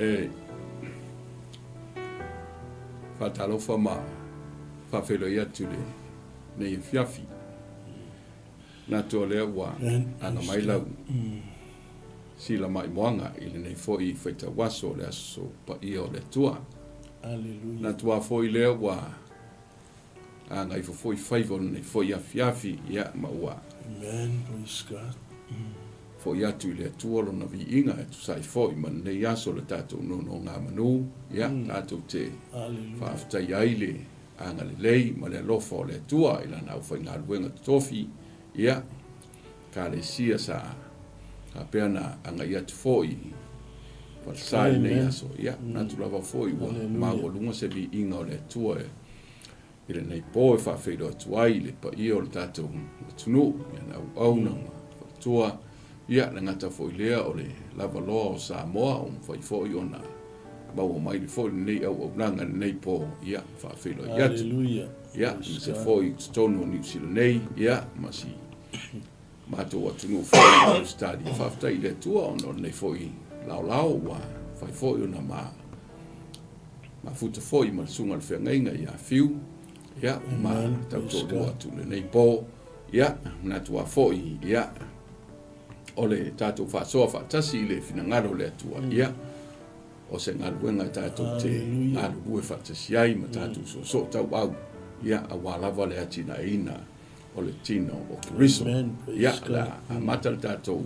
E faatalofa ma faafeiloai atu i lenei afiafi. Manatu o lea ua aga mai lau sila maimoaga i lenei foi faitau aso o le Aso Paia o le Atua. Manatu lava foi lea ua aga ifo foi faiva o lenei foi afiafi, ia, ma ua Amen, praise God. Foi atu i le Atua lona viiga e tusa ai foi ma lenei aso o le tatou nonogamanu, ia, tatou te faafetaia ai le agalelei ma le alofa o le Atua i Lana aufaigaluega totofi, ia, Ekalesia sa faapea ona agai atu foi i Falesa i lenei aso. Ia, manatu lava foi ua maualuga se viiga o le Atua i lenei po e faafeiloa atu ai i le paia o le tatou atunuu, i ana auauna ma faletua, ia, le gata foi lea o le lavaloa o Samoa ua mafai foi ona maua mai foi lenei auaunaga i lenei po, ia, faafeiloai atu. Ia, aemaise foi i totonu o Niu Sila nei, ia, ma si matou atunuu foi i Ausetalia. Faafetai i le Atua ona o lenei foi laolao ua mafai foi ona ma mafuta foi ma le susuga i le feagaiga ia Fiu, ia, ma tautoalua atu i lenei po. Ia, manatu lava foi, ia, o le tatou faasoa faatasi i le finagalo o le Atua, ia, o se galuega e tatou te galulue faatasi ai ma tatou soosoo tauau, ia, aua lava le atinaeina o le tino o Keriso. Ia, o le a amata le tatou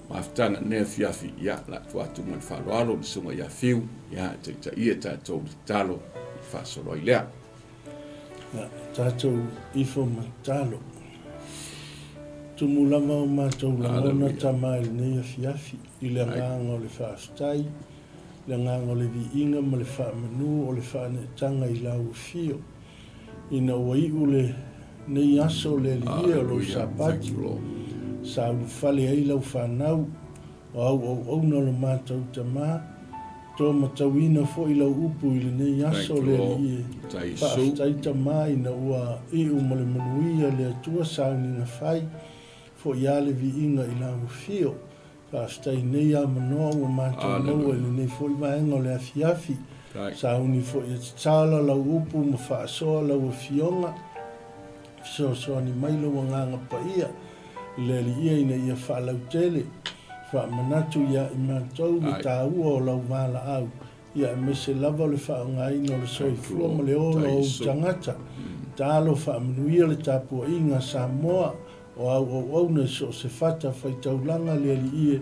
mafutaga i lenei afiafi, ia, o le a tuu atu ma le faaaloalo i le Susuga ia Fiu, ia, e taitaia tatou i le tatalo i faasolo ai lea. Ia, tatou ifo ma tatalo. Tumu lava o matou lagona Tama i lenei afiafi, i le agaga o le faafetai, le agaga o le viiga ma le faamanu o le faaneetaga i Lau Afio. Ina ua iu lenei aso le Alii e o lou Sapati, sa ulufale ai lau fanau, o au auauna lo matou Tama, to matauina foi lau upu i lenei aso le Alii e, faafetai Tama ina ua iu ma le manuia le Atua sauniga fai, foi a le viiga i lau afio. Faafetai i nei avanoa ua matou maua i lenei foi vaega o le afiafi. Sauni foi e tatala lau upu ma faasoa lau Afioga. Fesoasoani mai lou Agaga Paia i le Alii ina ia faalautele, faamanatu ia i matou le taua o lau valaau, ia aemaise lava o le faaaogaina o le soifua ma le ola o ou tagata. Talo faamanuia le tapuaiga a Samoa o au auauna i so o se fata faitaulaga le Alii e,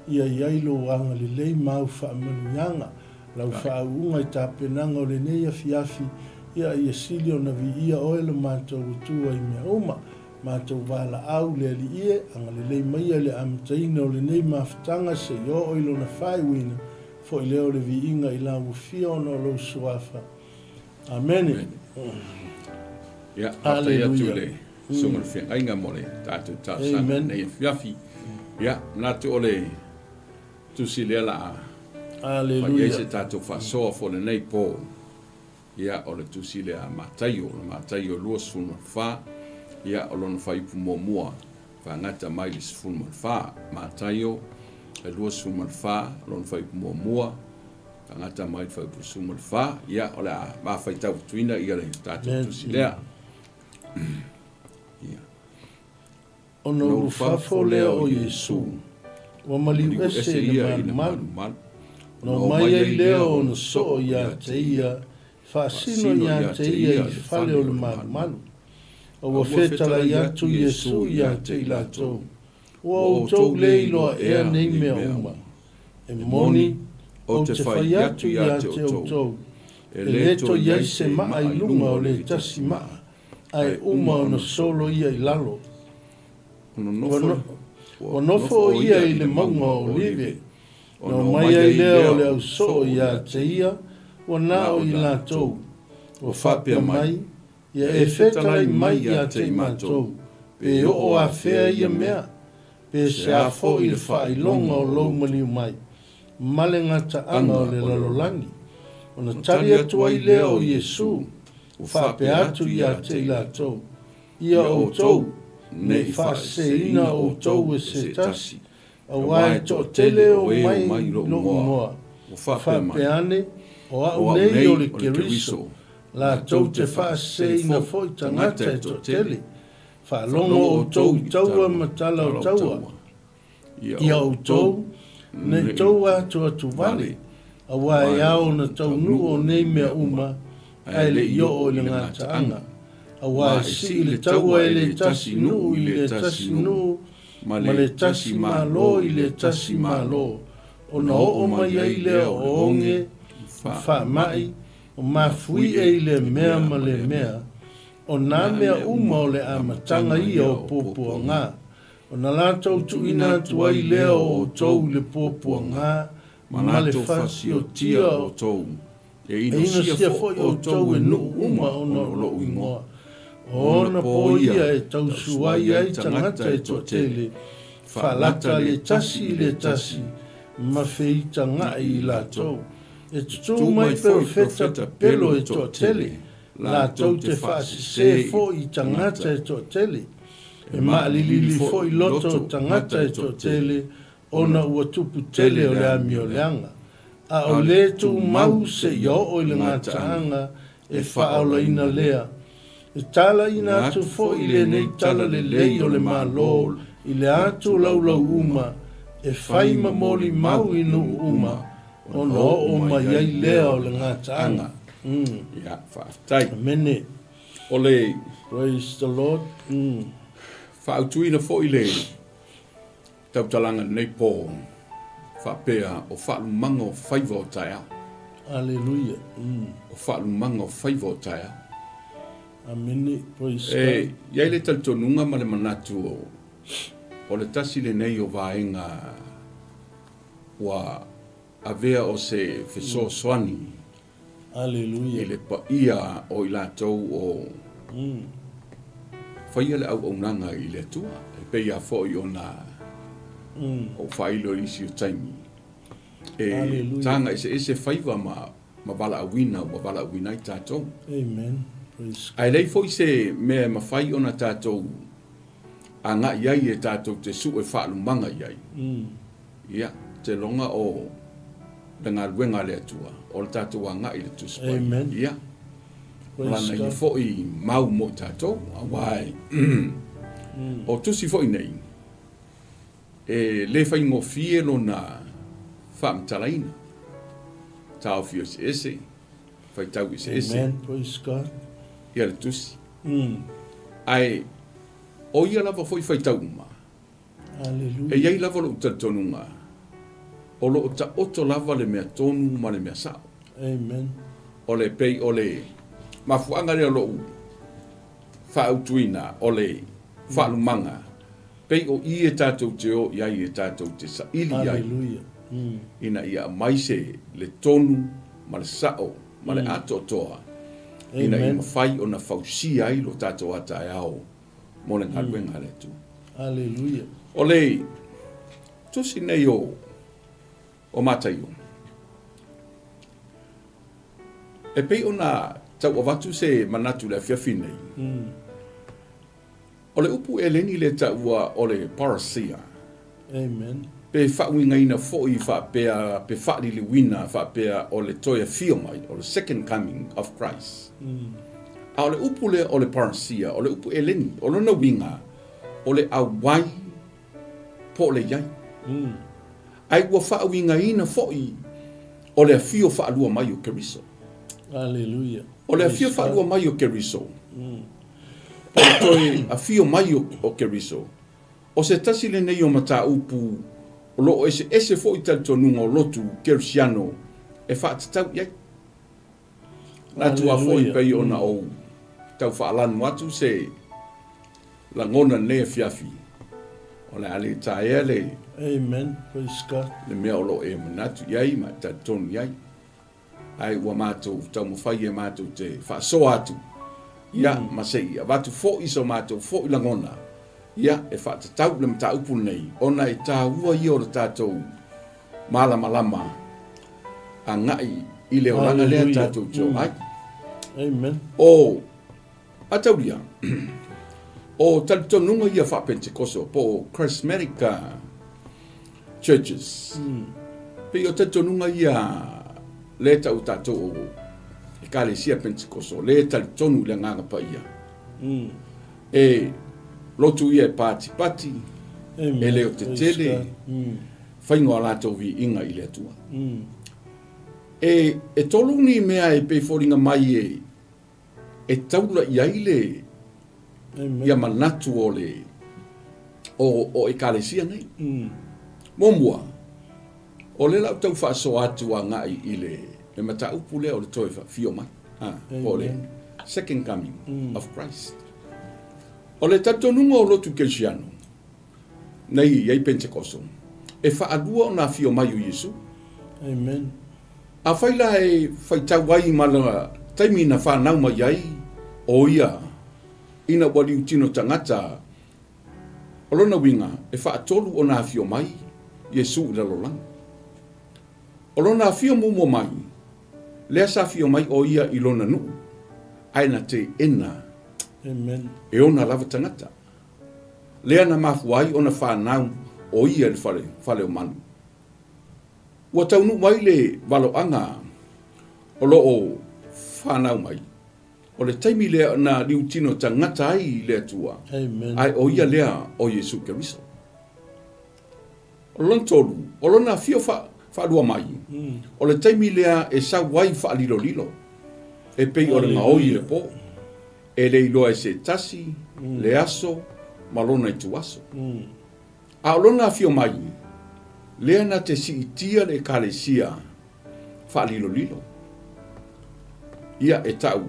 ia i ai lou agalelei ma au faamanuiaga, lau faauuga i tapenaga o lenei afiafi, ia ia sili ona viia oe lo matou Atua i mea uma. Matou valaau le Alii e, agalelei maia i le amataina o lenei mafutaga seia oo i lona faaiuina, Foi lea o le viiga i lau afio ona o lou suafa. Amene. Ia, faafetai atu i le Susuga i le Feagaiga mo le tatou talosaga i lenei afiafi. Ia, manatu o le tusi lea la a fai ai se tatou faasoa fo lenei po. Ia, o le tusi lea a Mataio, o le Mataio 24, ia, o lona fuaiupu muamua, faagata mai le 14. Mataio 24, lona fuaiupu muamua, faagata mai le fuaiupu 14. Ia, o le a ma faitau atuina ia le tatou tusi lea. Ia. Ona ulufafo lea o Iesu, ua maliu ese i le malumalu, ona omai ai lea o ona soo ia te ia, faasino ia te ia i le fale o le malumalu. A ua fetalai atu Iesu ia te i latou, Ua outou le iloa ea nei mea uma? E moni, ou te fai atu ia te outou, e le toe i ai se maa i luga o le tasi maa, ae uma ona solo ia i lalo. Ua nofo o ia i le mauga o Olive, ona omai ai lea o le ausoo ia te ia, ua na o i latou, ua faapea mai, Ia e fetalai mai ia te i matou, pe oo afea ia mea, pe se a foi le faailoga o lou maliu mai, ma le gataaga o le lalolagi. Ona tali atu ai lea o Iesu, ua faapea atu ia te i latou, Ia outou, ne i faaseseina outou e se tasi. Aua e toatele o omai i lou igoa, faapea ane, O au nei o le Keriso, latou te faaseseina foi tagata e toatele. Faalogo outou i taua ma tala o taua i a outou, ne i tou atoato vale, aua e ao ona taunuu o nei mea uma, ae le i oo i le gataaga. Aua e sii le taua e le tasi nuu i le tasi nuu, ma le tasi Malo i le tasi Malo, ona oo mai ai lea o oge, o faamai, o mafuie i lea mea ma lea mea, o nā mea uma o le amataga ia o puapuaga, ona latou tuuina atu ai lea o outou i le puapuaga ma le fasiotia o outou, e inosia foi outou e nuu uma ona o lou igoa. O ona po ia e tausuai ai tagata e toatele, faalata le tasi i le tasi, ma feitagaʻi i latou. E tutū mai perofeta pepelo e toatele, latou te faasesē foi i tagata e toatele. E maalilili foi loto o tagata e toatele, ona ua tupu tele o le amioleaga, a o lē tumau seia oo i le gataaga e faaolaina lea. E talaina atu foi lenei tala lelei o le Malo i le atu laulau uma e fai ma molimau i nuu uma ona oo mai ai lea o le gataaga. Ia, faafetai. Amene. O le. Praise the Lord. Faautuina foi le. Tautalaga lenei po faapea o faalumaga o faiva o taeao. Aleluia. O faalumaga o faiva o taeao. Amene. Praise God. E i ai le talitonuga ma le manatu o, o le tasi lenei o vaega ua avea o se fesoasoani Aleluia. i le paia o i latou o faia le auaunaga i le Atua, e pei lava foi ona ou faailo i nisi o taimi, e Aleluia. taga eseese faiva ma, ma valaauina ua valaauina ai tatou. Amen. Praise Ae leai foi se mea e mafai ona tatou agai ai e tatou te sue faalumaga i ai. Ia, teiloga o le galuega a le Atua, o le tatou agai i le Tusi Paia. Amen. Ia, o Praise lana ia God. foi mau mo i tatou, aua e, o tusi foi nei, e le faigofie lona faamatalaina. Taofi eseese, faitau eseese. Amen. Praise God. Ia le tusi. Ae, o ia lava foi faitau uma, Aleluia. E i ai lava lou talitonuga, o lo o taoto lava le mea tonu ma le mea sao. Amen. O le pei o le mafuaaga lea o lou faautuina o le faalumaga, pei o i e tatou te o i ai e tatou te saili i ai, Aleluia. ina ia aumai se le tonu ma le sao ma le atoatoa, ina ia Amen. mafai ona fausia ai lo tatou a taeao mo le galuega a le Atua. Aleluia. O le tusi nei o, o Mataio, e pei ona tau avatu se manatu i le afiafi nei, o le upu Eleni lea taua o le parousia. Amen. Pe faauigaina foi faapea, pe faaliliuina faapea o le toe afio mai, o le second coming of Christ. A o le upu lea o le parousia, o le upu Eleni, o lona uiga, o le auai po o le iai. Ae ua faauigaina foi o le afio faalua mai o Keriso. Aleluia. O le afio faalua mai o Keriso, po o le toe afio mai o Keriso, O se tasi lenei o mataupu o lo o eseese foi talitonuga o lotu kerisiano e faatatau i ai. Manatu foi pei ona ou tau faalanu atu se lagona i lenei afiafi, o le a le taea le, Amen. Praise God. le mea o lo o e manatu i ai ma e talitonu i ai. Ae ua matou taumafai e matou te faasoa atu, ia, ma se i avatu foi so matou foi lagona, ia, e faatatau le mataupu lenei, ona e taua ia o le tatou malamalama agai i le olaga lea tatou te o ai. Amen. O Ataulia, o talitonuga ia faa-Pentekoso po o Charismatic Churches. Pei o talitonuga ia lea e tau tatou o Ekalesia Pentekoso, lea e talitonu i le Agaga Paia. E lotu ia e patipati, e le o tetele, faiga o a latou viiga i le Atua. E tolu ni mea e pei foliga mai e e taula i ai le ia manatu o le o o Ekalesia nei. Muamua, o lea la ou tau faasoa atu agai i le le mataupu lea o le toe afio mai, a, po o le second coming of Christ. O le talitonuga o lotu kerisiano nei i ai Pentekoso, e faalua ona afio mai o Iesu. Amen. Afai la e faitau ai ma le taimi na fanau mai ai o ia ina ua liutino tagata, o lona uiga e faatolu ona afio mai Iesu i lalolagi. O lona afio muamua mai, lea sa afio mai o ia i lona nuu, ae na teena Amen. e ona lava tagata. Lea na mafua ai ona fanau o ia i le fale, fale o manu. Ua taunuu mai le valoaga o lo o fanau mai, o le taimi lea na liutino tagata ai i le Atua, ae o ia lea o Iesu Keriso. O lona tolu, o lona afio faalua mai, o le taimi lea e sau ai faalilolilo, e pei o le gaoi i le po, e le iloa e se tasi le aso ma lona ituaso. A o lona afio mai, lea na te siitia le Ekalesia faalilolilo. Ia e ta'u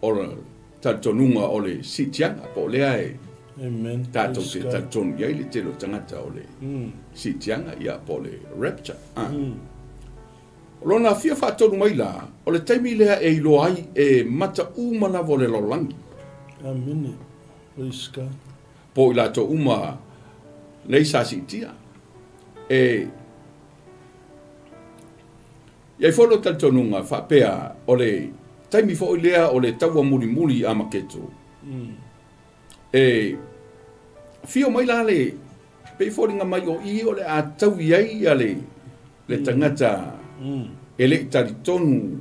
o le talitonuga o le siitiaga, po o lea e Amen. tatou Praise te God. talitonu i ai le tele o tagata o le siitiaga, ia, po o le rapture. Ah. O lona afio faatolu mai la, o le taimi lea e iloa ai e mata uma lava o le lalolagi. Amene. Praise God. Po o i latou uma nei sa siitia. E i ai foi lou talitonuga faapea o le taimi foi lea o le taua mulimuli i Amaketo. E afio mai la le pei foliga mai o i o le a taui ai ia le le tagata e le i talitonu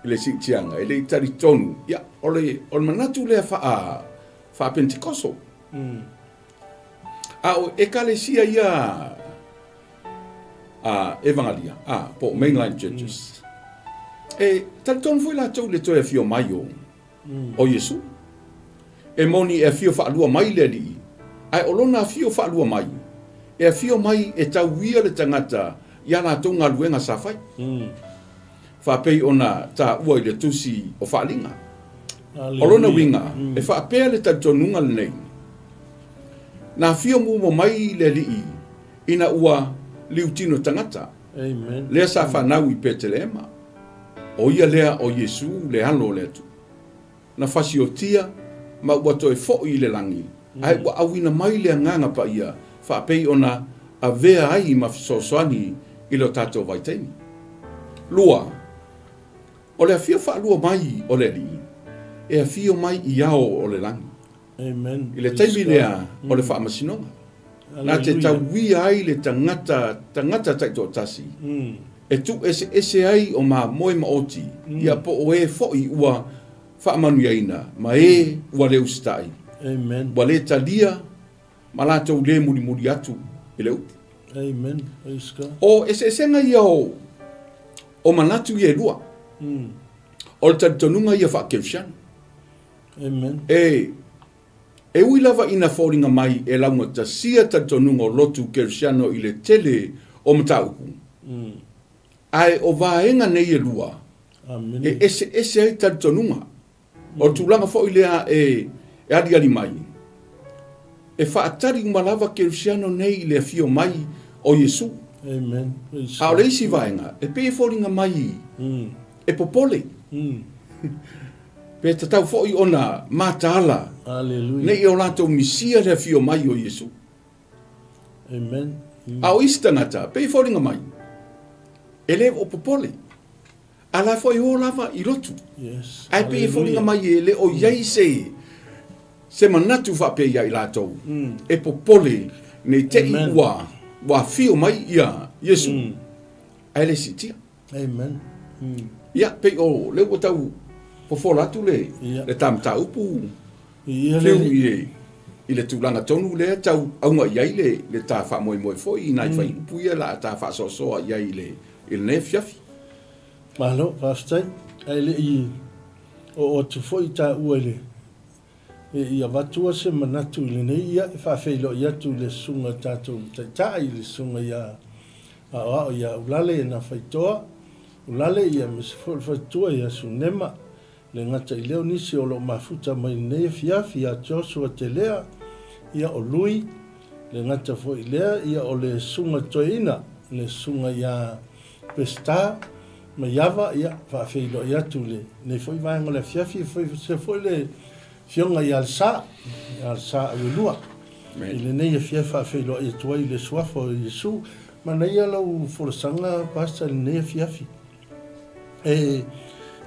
i le siitiaga, e le i talitonu. Ia, o le, o le manatu lea faa faa-Pentekoso. A o Ekalesia ia a Evangalia, a, po o mainline churches, e talitonu foi latou i le toe afio mai o, o Iesu. E moni e afio faalua mai le Alii, ae o lona afio faalua mai, e afio mai e tauia le tagata i a latou galuega sa fai. Faapei ona taua i le Tusi o Faaaliga. O lona uiga, e faapea le talitonuga lenei, Na afio muamua mai le Alii ina ua liutino tagata, lea sa fanau i Peteleema, o ia lea o Iesu le Alo o le Atua. Na fasiotia ma ua toe foi i le lagi, ae ua auina mai le Agaga Paia faapei ona avea ai ma fesoasoani i lo tatou vaitaimi. Lua, o le afio faalua mai o le Alii, e afio mai i ao o le lagi. Amen. I le taimi lea o le faamasinoga, na te tauia ai le tagata, tagata taitoatasi, e tuueseese ai o mamoe maoti, ia po o e foi ua faamanuiaina ma e ua le usitai, Amen. ua le talia ma latou le mulimuli atu i le upu. Amen. Praise God. O eseesega ia o, o manatu ia e lua. O le talitonuga ia faa-Kerisiano. Amen. E, e ui lava ina foliga mai e laugatasia talitonuga o lotu Kerisiano i le tele o mataupu, ae o vaega nei e lua, Amene. e eseese ai talitonuga. O le tulaga foi lea e, e aliali mai, e faatali uma lava Kerisiano nei i le afio mai o Iesu. Amen. Praise A o le God. isi vaega, e pei e foliga mai e popole. Pe tatau foi ona mataala Hallelujah. ne i o latou misia le afio mai o Iesu. Amen. A o isi tagata, pei e foliga mai, e le o popole, a la foi o lava i lotu. Yes. Ae pei e foliga mai e le o i ai se, se manatu faapea ia i latou, e popole ne i te i Amen. ua ua afio mai ia Iesu, ae le siitia. Amen. Ia, pei o lea ua tau fofola atu le, Ia. le ta mataupu Ia le Fiu i le, i le tulaga tonu lea tau auga i ai le, le ta faamoemoe foi i nai fuaiupu ia la a ta faasoasoa i ai i le, i lenei afiafi. Malo, faafetai. Ae le i oo atu foi taua i le, i avatua se manatu i lenei, ia, e faafeiloai atu i le susuga i tatou taitai, i le susuga ia Aoao ia Ulale na Faitoa, Ulale, ia aemaise foi o le faletua ia Sunema, le gata i lea o nisi o lo o mafuta mai i lenei afiafi ia Joshua Telea, ia o Lui, le gata foi i lea, ia o le susuga Toeaina, le susuga ia Peseta Maiava, ia faafeiloai atu i lenei foi vaega o le afiafi, aemaise foi le Afioga ia Alesa, ia Alesa Auelua, i lenei afiafi faafeiloai atu ai i le Suafa o Iesu. Manaia lau folasaga Pastor i lenei afiafi, e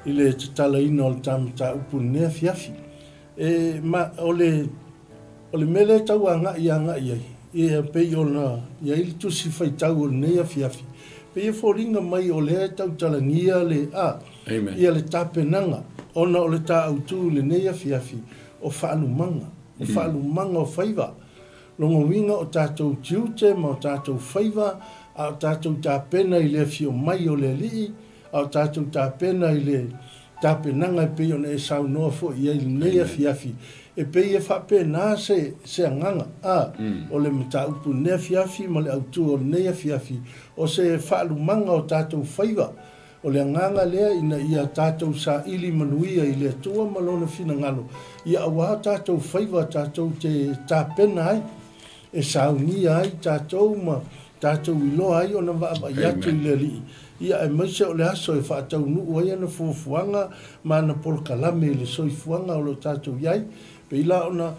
i le tatalaina o le ta mataupu i lenei afiafi. E, ma, o le, o le mea lea e tau agai agai ai, ia pei ona i ai le tusi faitau o lenei afiafi, pei e foliga mai o lea e tautalagia le, a, Amen. ia le tapenaga, ona o le ta autu i lenei afiafi, o faalumaga, o faalumaga o faiva. Lona uiga o tatou tiute ma o tatou faiva, a o tatou tapena i le afio mai o le Alii, a o tatou tapena i le tapenaga e pei ona e saunoa foi i ai i lenei afiafi, e pei e faapena se, se agaga, a, o le mataupu i lenei afiafi ma le autu o lenei afiafi, o se faalumaga o tatou faiva. O le agaga lea ina ia tatou saili manuia i le Atua ma Lona finagalo, ia auā tatou faiva tatou te tapena ai, e saunia ai tatou ma tatou iloa ai ona vaavaai atu i le Alii, ia aemaise o le aso e faataunuu ai ana fuafuaga ma ana polokalame i le soifuaga o lo o tatou i ai. Pei la ona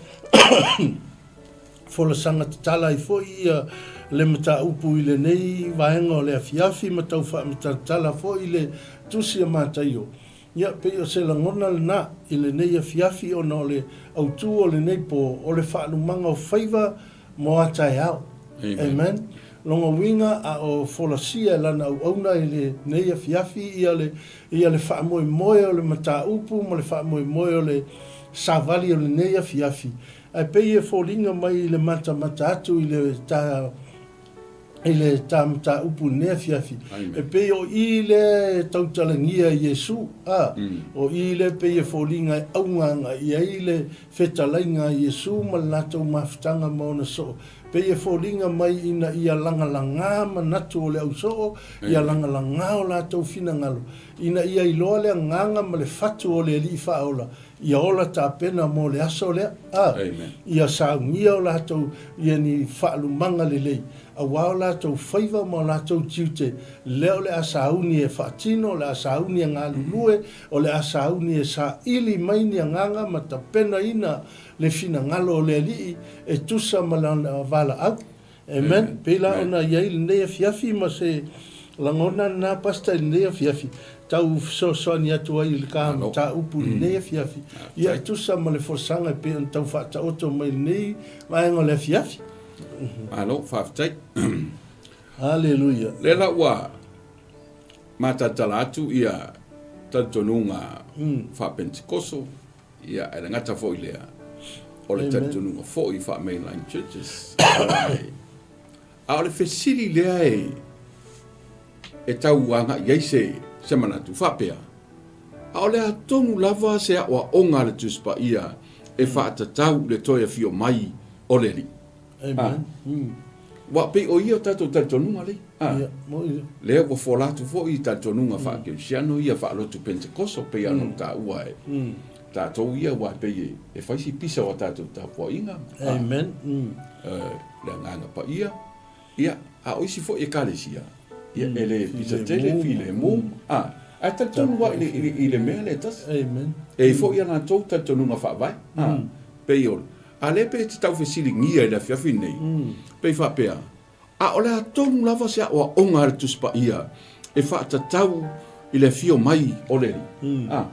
Folasaga tatala ai foi ia le mataupu i lenei vaega o le afiafi ma tau faamatalatala foi le Tusi a Mataio. Ia, pei o se lagona lena i lenei afiafi ona o le autu o lenei po o le faalumaga o faiva mo a taeao. Amen. Lona uiga a o folasia e lana auauna i lenei afiafi ia le, ia le faamoemoe o le mataupu ma le faamoemoe o le savali o lenei afiafi, Ae pei e foliga mai i le matamata atu i le ta i le ta mataupu i lenei afiafi, e pei o i lea e tautalagia e Iesu, a, o i lea e pei e foliga e auga agai i ai le fetalaiga a Iesu ma le latou mafutaga ma ona soo, pei e foliga mai ina ia lagalaga manatu o le ausoo, ia lagalaga o latou finagalo, ina ia iloa le agaga ma le fatu o le Alii Faaola, Ia ola tapena mo le aso lea, a ia saunia o latou ia ni faalumaga lelei, auā o latou faiva ma o latou tiute, lea o le a sauni e faatino, o le a sauni e galulue, o le a sauni e saili mai ni agaga ma tapenaina le finagalo o le Alii e tusa ma Lana valaau. Amen. Pei la ona i ai lenei afiafi ma se lagona lena Pastor i lenei afiafi, tau fesoasoani atu ai i le ka mataupu i lenei afiafi, ia e tusa ma le folasaga e pei ona tau faataoto mai i lenei vaega o le afiafi. Malo, faafetai. Haleluia. Lea la ua matalatala atu ia talitonuga faa-Pentekoso, Ia, ae le gata foi i lea, o le talitonuga foi faa-Mainline Churches. A o le fesili lea e, e tau agai i ai se, se manatu, faapea, a o le a tonu lava se aoaoga a le Tusi Paia e faatatau i le toe afio mai o le Alii? Amen. Ua pei o ia o tatou talitonuga lea. Ah. Ia, mo ia. Lea ua fola atu foi i talitonuga mm. faakerisiano ia faalotu Pentekoso pei mm. ona taua e mm. tatou ia ua pei e, e fai si pisa o tatou tapuaiga. Ah. Amen. Mm. Uh, le agaga paia. Ia, a o isi foi ekalesia. Ia, mm. e le pisa tele, filemu. Mm. Ah, ae talitonu wa i le, i le, i le mea le tasi. Amen. E i foi a latou talitonuga faavae. Ah, mm. Pei o, A lea pei e te taufesiligia i le afiafi nei, pei faapea, A o le a tonu lava se aoaoga a le Tusi Paia e faatatau i le afio mai o le Alii? A,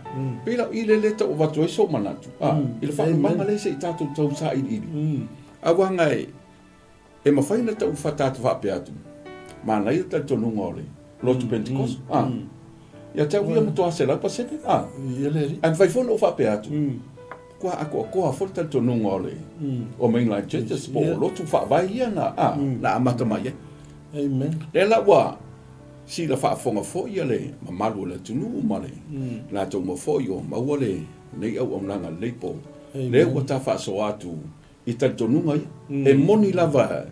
pei la o i lea lea e tau avatu ai sou manatu, a, i le faalumaga lea se i tatou tau sailiili. Aua na e. E mafai ona tau tatou faapea atu, manaia le talitonuga o le lotu Pentecost, a. Ia te au ia matua 100%, a. Ae mafai foi ona ou faapea atu, matua atoatoa foi le talitonuga o le o Mainline Churches po o lotu faavae ia na, a, na amata mai ai. Amen. Lea la ua sila faafofoga foi le mamalu o le atunuu ma le latou mau foi o maua lenei auaunaga i lenei po. Lea ua ta faasoa atu i talitonuga ia. E moni lava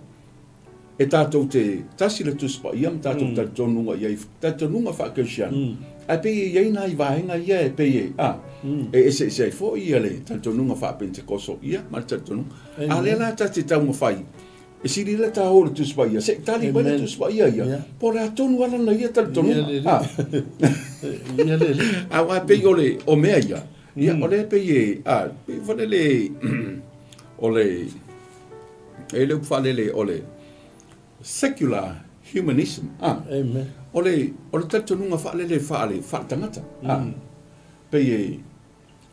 e tatou te tasi le Tusi Paia ma tatou talitonuga i ai, talitonuga faa-Kerisiano, ae pei e i ai nai vaega ia e pei e, a, e eseese ai foi le talitonuga faa-Penetekoso ia ma le talitonuga. A lea la ta te taumafai, e sili la ta o i le Tusi Paia, se i tali mai le Tusi Paia ia, po o le a tonu lava lana ia talitonuga. Aua e pei o le, o mea ia, ia o lea e pei e, a, pei foi lele o le, e le upu faalele o le secular humanism, a, Amen. O le, o le talitonuga faalele faale, faaletagata, a, pei e,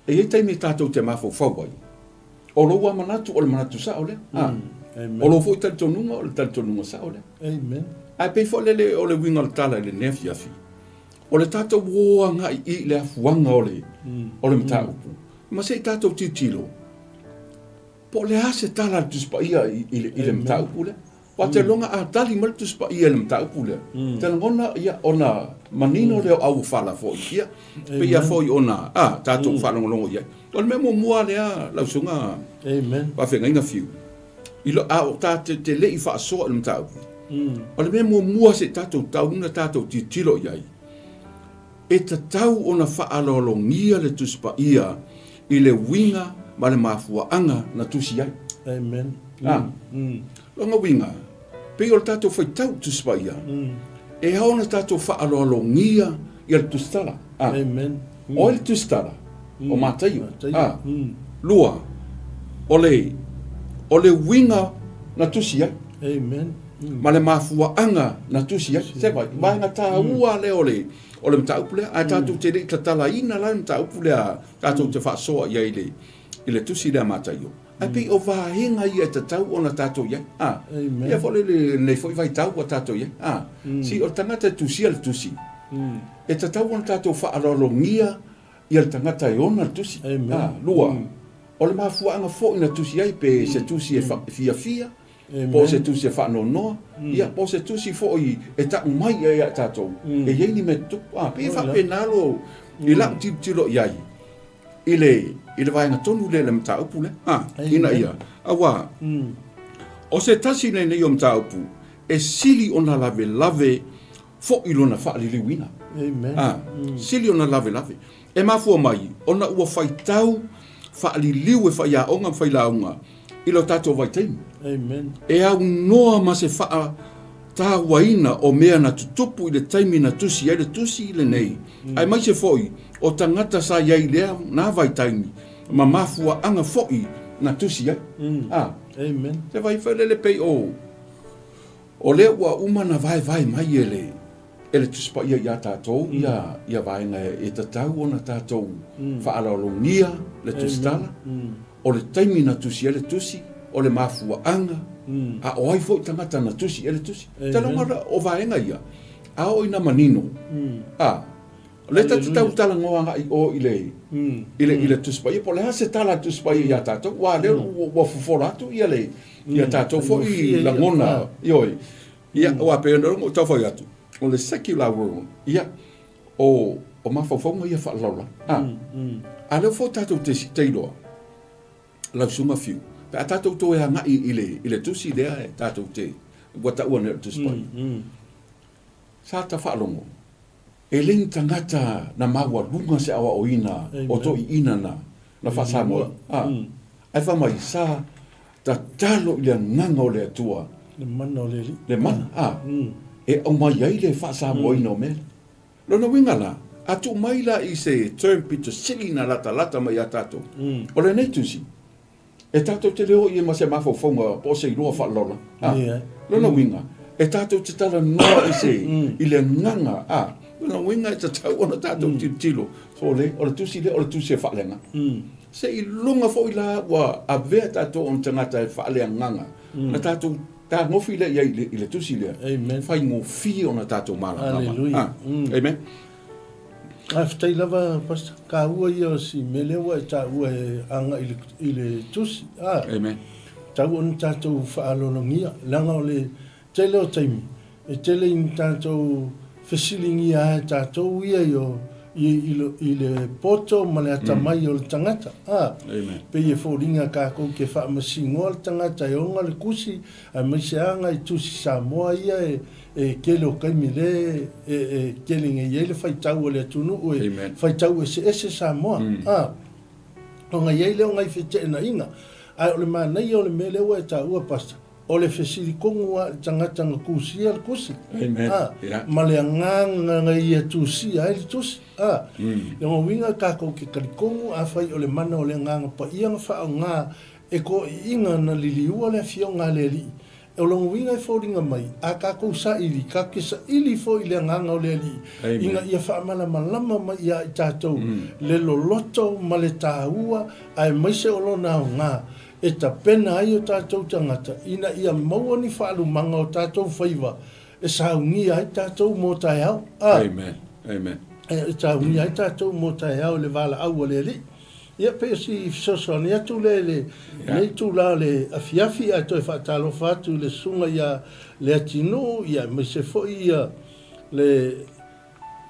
e i ai taimi e tatou te mafaufau ai, o lou lava manatu o le manatu sao lea, a, Amen. O lou foi talitonuga o le talitonuga sao lea. Amen. Ae pei foi lele o le uiga o le tala i lenei afiafi, o le tatou o agai i le afuaga o le, o le mataupu, ma se i tatou tilotilo, Po o le a se tala a le Tusi Paia i, i, le, i le mataupu lea? Aua te lagona a tali mai le Tusi Paia i le mataupu lea, te lagona ia ona manino lea o auofala foi ia, pei lava foi ona a tatou faalogologo i ai. O le mea muamua lea lau susuga faafeagaiga Fiu, i lo, a o tatou te le i faasoa i le mataupu, o le mea muamua se i tatou tau ona tatou tilotilo i ai, E tatau ona faaaloalogia le Tusi Paia i le uiga ma le mafuaaga na tusi ai. Amen. A. Lona uiga, pei o le tatou faitau i Tusi Paia, e ao ona tatou faaaloalogia ia le tusitala. A. Amen. O ai le tusitala? O Mataio. A. Lua, o le, o le uiga na tusi ai. Amen. Ma le mafuaaga na tusi ai. Se vai, vaega taua lea o le, o le mataupu lea. Ae tatou te le i tatalaina la le mataupu lea, tatou te faasoa i ai i le, i le tusi lea a Mataio. Ae pei o vaega ia e tatau ona tatou i ai. A, ia foi le, lenei foi vaitau ua tatou i ai. A, si o le tagata e tusia le tusi, e tatau ona tatou faaaloalogia ia le tagata e ona le tusi. A, lua, o le mafuaaga foi na tusi ai, pe se tusi e fiafia, po o se tusi e faanoanoa, ia, po o se tusi foi e tau mai ai ia tatou, e i ai ni mea tutupu. A, pei e faapena lo, i lau tilotilo i ai, i le, i le vaega tonu lea i le mataupu lea. A, ina ia, aua, o se tasi lenei o mataupu e sili ona lavelave foi lona faaliliuina. Amen. A, sili ona lavelave. E mafua mai ona ua faitau faaliliu e faiaoga ma failauga i lo tatou vaitaimi. Amen. E aunoa ma se faatauaina o mea na tutupu i le taimi na tusi ai le tusi lenei, aemaise foi o tagata sa i ai i lea na vaitaimi ma mafuaaga foi na tusi ai. A. Amen. Se vai foi lele pei o o lea ua uma na vaevae mai e le e le Tusi Paia ia tatou ia ia vaega e tatau ona tatou faaaloalogia le tusitala, o le taimi na tusi ai le tusi, o le mafuaaga, a o ai foi tagata na tusi ai le tusi. Taloga o vaega ia, a oo ina manino, a, o lea ta te tau talanoa agai i o i le, i le, i le Tusi Paia, po o le a se tala a le Tusi Paia ia tatou, aua o lea ua fofola atu ia le, ia tatou foi lagona, ioe. Ia, aua pei ona ou tau fai atu, o le secular world, ia, o, o mafaufauga ia faalalalagi. A, a lea foi tatou te, te iloa, lau susuga Fiu, pe a tatou toe agai i le, i le tusi lea e tatou te, ua taua nei o le Tusi Paia, sa ta faalogo, e le ni tagata na maualuga se aoaoina o toeaiina na, na faa-Samoa. A, ae fai mai, sa tatalo i le agaga o le Atua. Le mana o le Alii. Le mana, a, e aumai ai le faa-Samoaina o mea lea. Lona uiga la, a tuu mai la i se term pito sili na latalata mai ia tatou, o lenei tusi, e tatou te le o i ai ma se mafaufauga po o se iloa faalola. A, lona uiga, e tatou te talanoa i se, i le agaga, a, lona uiga e tatau ona tatou tilotilo, o le, o le tusi lea o le tusi e faaleagaga. Seiloga foi la ua avea tatou o ni tagata e faaleagaga, na tatou. Fetagofi lea i ai i le tusi lea. Amen. Faigofie ona tatou malamalama. Hallelujah. Ah. Amen. Faafetai lava Pastor. Taua ia o si mea lea ua e taua e agai i le, i le tusi. Ah. Amen. Tau ona tatou faalologia, leaga o le tele o taimi, e tele ina tatou fesiligia ai e tatou ia i o, i, i, le, i le poto ma le atamai o le tagata. Ah. Amen. Pei e foliga kakou ke faamasinoa le tagata e ona le kusi, aemaise lava nai tusi Samoa ia e, e tele o taimi le e, e tele nei ai le faitau a le atunuu e Amen. faitau eseese Samoa. Ah. Ona i ai lea o nai feteenaiga. Ae o le manaia o le mea lea ua e taua, Pastor, o le fesili tonu lava i le tagata na tusia le tusi. Amen. Ah, Yeah. Ma le agaga na ia tusia ai le tusi. Ah. Lona uiga tatou te talitonu afai o le mana o le Agaga Paia na faaaoga e toeaiina na liliua le Afioga a le Alii. O lona uiga e foliga mai, a tatou saili, tatou te saili foi i le Agaga o le Alii, Amen. ina ia faamalamalama mai ia i tatou le loloto ma le taua aemaise o lona aoga e tapena ai o tatou tagata ina ia maua ni faalumaga o tatou faiva e saunia ai tatou mo taeao. A. Amen. Amen. E saunia ai tatou mo taeao i le valaau a le Alii. Ia, pei o si fesoasoani atu lea i lenei itula o le afiafi, ae toe faatalofa atu i le susuga ia Leatinuu, ia aemaise foi ia le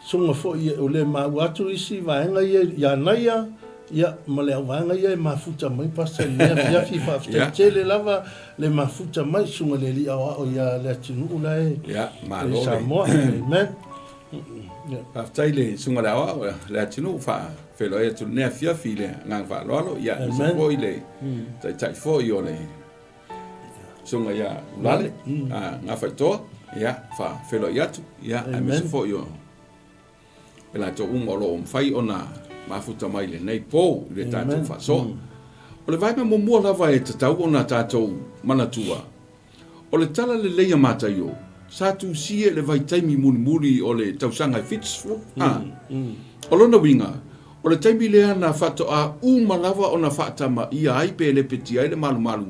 susuga foi ua le maua atu isi vaega ia ia Naia, ia ma le auvaega ia e mafuta mai Pastor i lenei afiafi. Faafetai tele lava le mafuta mai susuga i le Alii Aoao ia Leatinuu la e i Samoa. Amen. Faafetai i le Susuga i le Aoao Leatinuu faafeiloai atu i lenei afiafi i le agaga faaaloalo, ia aemaise foi le Taitai foi o le Susuga ia Ulale Gafaitoa, ia faafeiloai atu, ia aemaise foi o i latou uma o lo o mafai ona mafuta mai i lenei po i le tatou faasoa. O le vaega muamua lava e tatau ona tatou manatua, O le tala lelei a Mataio, sa tusia i le vaitaimi mulimuli o le tausaga e 70, a. O lona uiga, o le taimi lea na faatoa uma lava ona faatamaia ai pe lepetia ai le malumalu,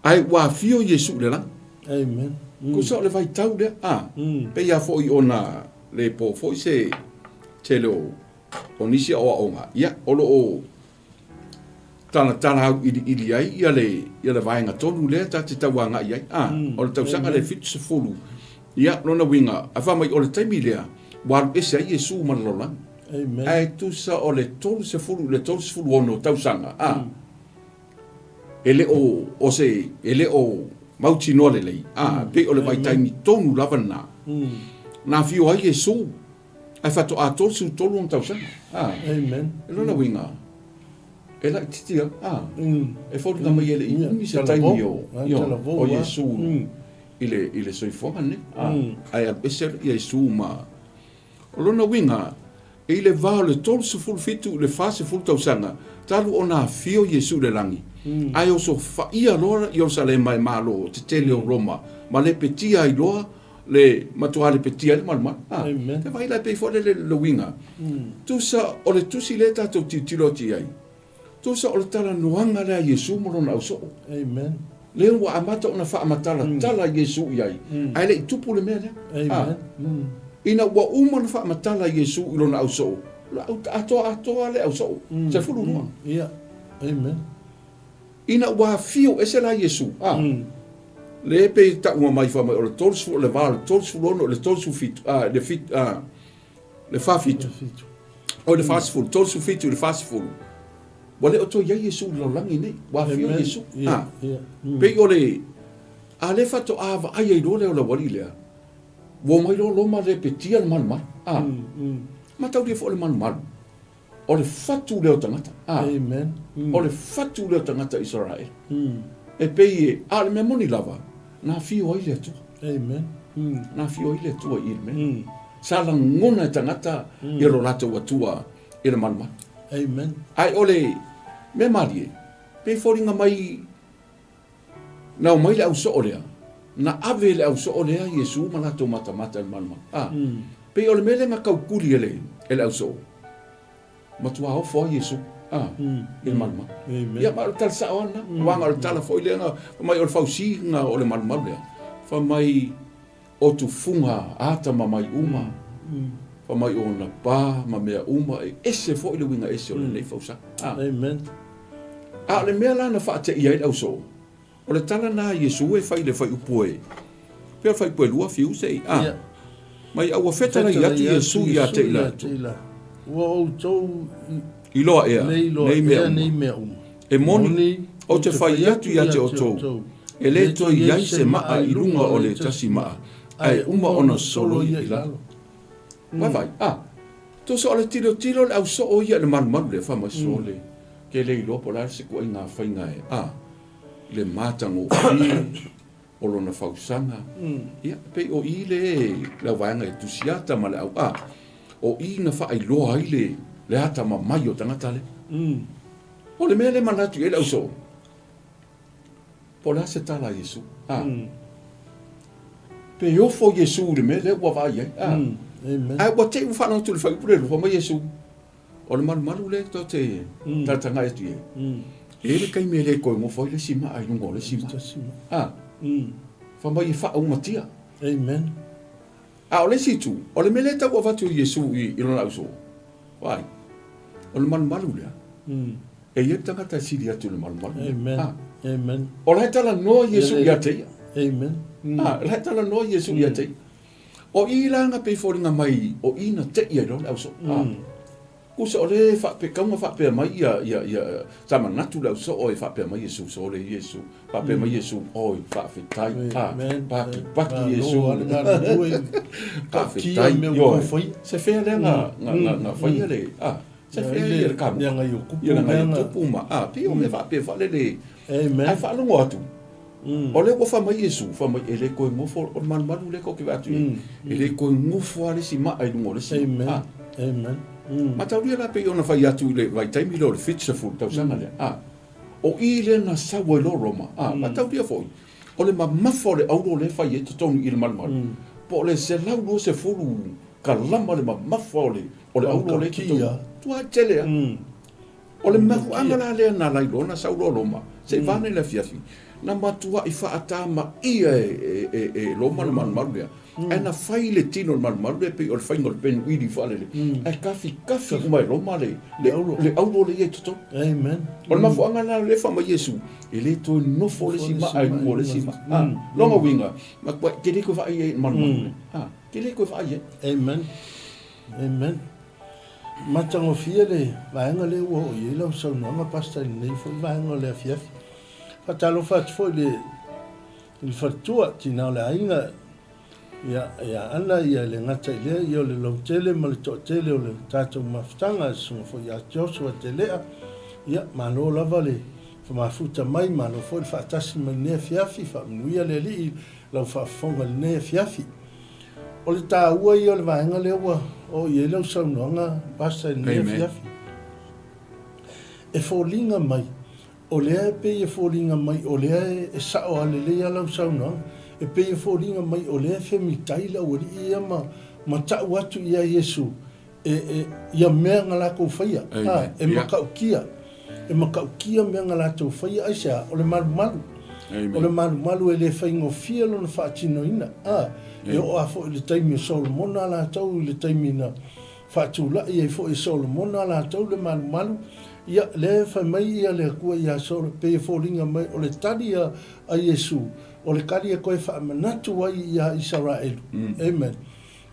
ae ua afio Iesu i le lagi. Amen. Tusa o le vaitau lea, a. Pei lava foi ona le po foi se tele o nisi aoaoga, ia, o lo o talatala auiliili ai ia le, ia le vaega tonu lea ta te tau agai ai. A, o le tausaga lea 70, ia, lona uiga, a fai mai o le taimi lea, ua alu ese ai Iesu ma le lalolagi. Amen. Ae tusa o le 30 i le 36 tausaga, a, e le o, o se, e le o mautinoa lelei, a, pei o le vaitaimi tonu lava lena, na afio ai Iesu, Ae faatoa 33 ona tausaga. A. Amen. E lona uiga, e laitiiti lava. A. E foliga mai e le i umi se taimi o, o Iesu i le, i le soifuaga lenei. A. Ae alu ese Iesu ma... O lona uiga, i le va o le 37 i le 40 tausaga, talu ona afio Iesu i le lagi, ae osofaia loa Ierusalema e malo tetele o Roma, ma lepetia ai loa le matua lepetia ai le malumalu. A, Amen. te vaai la e pei foi le, le uiga. Tusa o le tusi lea tatou tilotilo atu i ai, tusa o le talanoaga lea a Iesu ma lona ausoo. Amen. Lea ua amata ona faamatalatala Iesu i ai, ae le i tupu le mea lea. Amen. Ina ua uma ona faamatala Iesu i lona ausoo, atoa atoa le ausoo, 12. Ia. Amen. Ina ua afio ese la Iesu, a, le pei taua mai fai mai o le 30, o le va o le 36, o le 37, a, le fit, a, le 47, o le 40, 37 i le 40, ua le o toe i ai Iesu i le lalolagi nei, ua afio Iesu. A, pei o le, a le faatoa vaai ai loa lea o le aualii lea, ua omai loa Roma lepetia le malumalu, a, mataulia foi o le malumalu. O le fatu lea o tagata. A. Amen. O le fatu lea o tagata Isaraele. E pei e, a o le mea moni lava, na afio ai le Atua. Amen. Na afio ai le Atua i le mea. Sa lagona e tagata ia lo latou Atua i le malumalu. Amen. Ae o le mea malie, pei foliga mai Na omai le au soo lea, na ave e le au soo lea Iesu ma latou matamata i le malumalu. A, pei o le mea lea na taukuli e le, e le au soo, matua ofo ai Iesu. A, i le malumalu. Ia, ma o le tala sao lava lena. Aua na o le tala foi lea na fai mai o le fausiga o le malumalu lea, fai mai o tufuga atamamai uma, fai mai o ona pa ma mea uma, e ese foi le uiga ese o lenei fausaga. A. A o le mea la na faateia ai le ausoo, O le tala lena a Iesu e fai i le fuaiupu e, pei o le fuaiupu e lua fiu se i, a. Mai a ua fetalai atu Iesu ia te i latou. Ua outou iloa ea nei mea uma. E moni, ou te fai atu ia te outou, e le toe i ai se maa i luga o le tasi maa, ae uma ona soloia i lalo. Vaavaai, a. Tusa o le tilotilo le au soo ia i le malumalu lea, fai mai, Sole, ke le iloa po o le a se ituaiga faiga e, a. le matagofie o lona fausaga. Ia, pei o i le le auvaega e tusiata ma le auā, o i na faailoa ai le le atamamai o tagata lea. O le mea lea e manatu i ai le ausoo, po o le a se tala a Iesu? A. Pe ofo Iesu i le mea lea ua vaai ai? A. Ae ua te i ua faalogo atu i le fuaiupu lea, fai mai Iesu, O le malumalu lea tou te talatagai atu i ai, e i ai le taimi e le toe nofo ai le isi maa i luga o le isi maa. A, fai mai e faaumatia. Amen. A o le isi itu, o le mea lea e tau avatu e Iesu i lona ausoo, vaai, o le malumalu lea, e i ai le tagata e sili atu i le malumalu lea. Amen. A, Amen. O la e talanoa Iesu ia te ia. Amen. A, o la e talanoa Iesu ia te ia. O i la na pei foliga mai o i na te'i ai loa le ausoo. A, kusa o le faapea, kauga faapea mai ia, ia, ia, sa manatu le ausoo e faapea mai Iesu, sole Iesu, faapea mai Iesu, oi, faafetai, a, paki, paki Iesu, faafetai, ioe, se fea lea na, na, na, na faia le, a, se fea ia le kamuta, ia le ngai o tupu ma, a, pei o mea faapea faalele, ae faalogo atu, O lea ua fai mai Iesu, fai mai, e le toe nofo, o le malumalu lea tou te vaai atu i ai, e le toe nofo lava le isi maa i luga o le isi maa. Amen. Mataulia la pei ona fai atu i le vaitaimi lea o le 70 tausaga lea, a, o i lea na sau ai loa Roma, a, mataulia foi, o le mamafa o le auro lea e fai ai totonu i le malumalu, po o le 120 kalama le mamafa o le auro lea i totonu. Tuai tele lava. O le mafuaaga la lea na ala ai loa ona sau loa Roma, se i vaeane le afiafi, na matuai faatamaia e Roma le malumalu lea, ae na fai le tino o le malumalu lea pei o le faiga o le penuili faalele, ae kafikafi uma e Roma le auro lea i totonu. Amen. O le mafuaaga la lea fai mai Iesu, e le toe nofo le isi maa i luga o le isi maa. Lona uiga, matuai e te le toe vaai ai i le malumalu lea. E te le toe vaai ai. Amen. Amen. Matagofie le vaega lea ua oo i ai lau saunoaga Pastor i lenei foi vaega o le afiafi. Faatalofa atu foi i le, i le faletua, tina o le aiga, ia, ia Ana, ia le gata i lea, ia o le lautele ma le toatele o le tatou mafutaga, susuga foi ia Joshua Telea, ia, malo lava le famafuta mai, malo foi le faatasi mai lenei afiafi, faamanuia le Alii i lau faafofoga i lenei afiafi. O le taua ia o le vaega lea ua oo i ai lau saunoaga Pastor i lenei afiafi. E foliga mai, o lea e pei e foliga mai o lea e sao lava lelei lava lau saunoaga, e pei e foliga mai o lea e femitai le aualii ia ma ma tau atu ia Iesu e, e, ia mea na latou faia, a, e matautia, e matautia mea na latou faia, aisea? O le malumalu. O le malumalu e le faigofie lona faatinoina, a, e oo lava foi i le taimi o Solomona latou, i le taimi na faatulai ai foi e Solomona latou le malumalu, ia, lea e fai mai ia le Atua ia Solo, pei e foliga mai o le tali a, a Iesu, o le tali e toe faamanatu ai ia Isaraelu. Amen.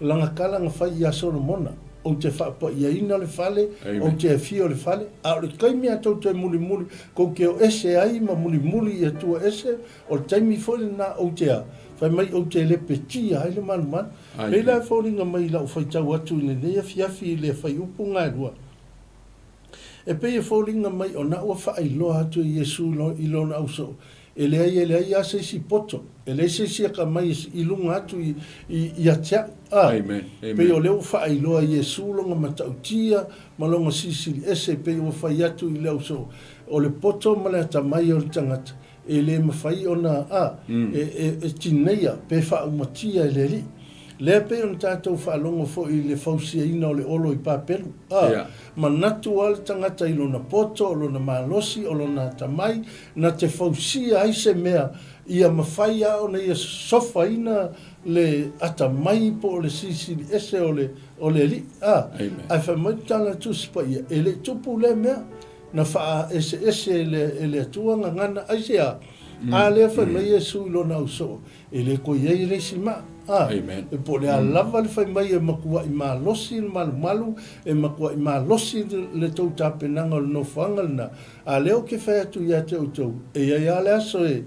Lana tala na fai ia Solomona, Ou te faapaiaina le fale, ou te afio i le fale, a o le taimi a tou te mulimuli, tou te o ese ai ma mulimuli i Atua ese, o le taimi foi lena ou te a, fai mai ou te lepetia ai le malumalu. Pei la e foliga mai i lau faitau atu i lenei afiafi i le fuaiupu gaelua, E pei e foliga mai o na ua faailoa atu e Iesu i lona ausoo, e leai e leai lava se isi poto, e leai se isi atamai i luga atu ia te au. A, pei o lea ua faailoa e Iesu lona matautia ma lona silisili ese, pei ua fai atu i le ausoo, o le poto ma le atamai o le tagata, e le mafai ona, a, e tineia pe faaumatia e le Alii. Lea pei ona tatou faalogo foi i le fausiaina o le olo i Papelu, a, manatu lava le tagata i lona poto, o lona malosi, o lona atamai, na te fausia ai se mea ia mafai lava ona ia sosofaina le atamai po o le silisili ese o le, o le Alii. A, ae fai mai le tala a le Tusi Paia, e le i tupu lea mea, na faaeseese e le, e le Atua gagana. Aisea? A lea fai mai Iesu i lona ausoo, E le toe i ai le isi maa. A, e po o le a lava le fai mai e matuaʻi malosi le malumalu, e matuaʻi malosi le tou tapenaga o le nofoaga lena, a lea ou te fai atu ia te outou, e i ai lava le aso e,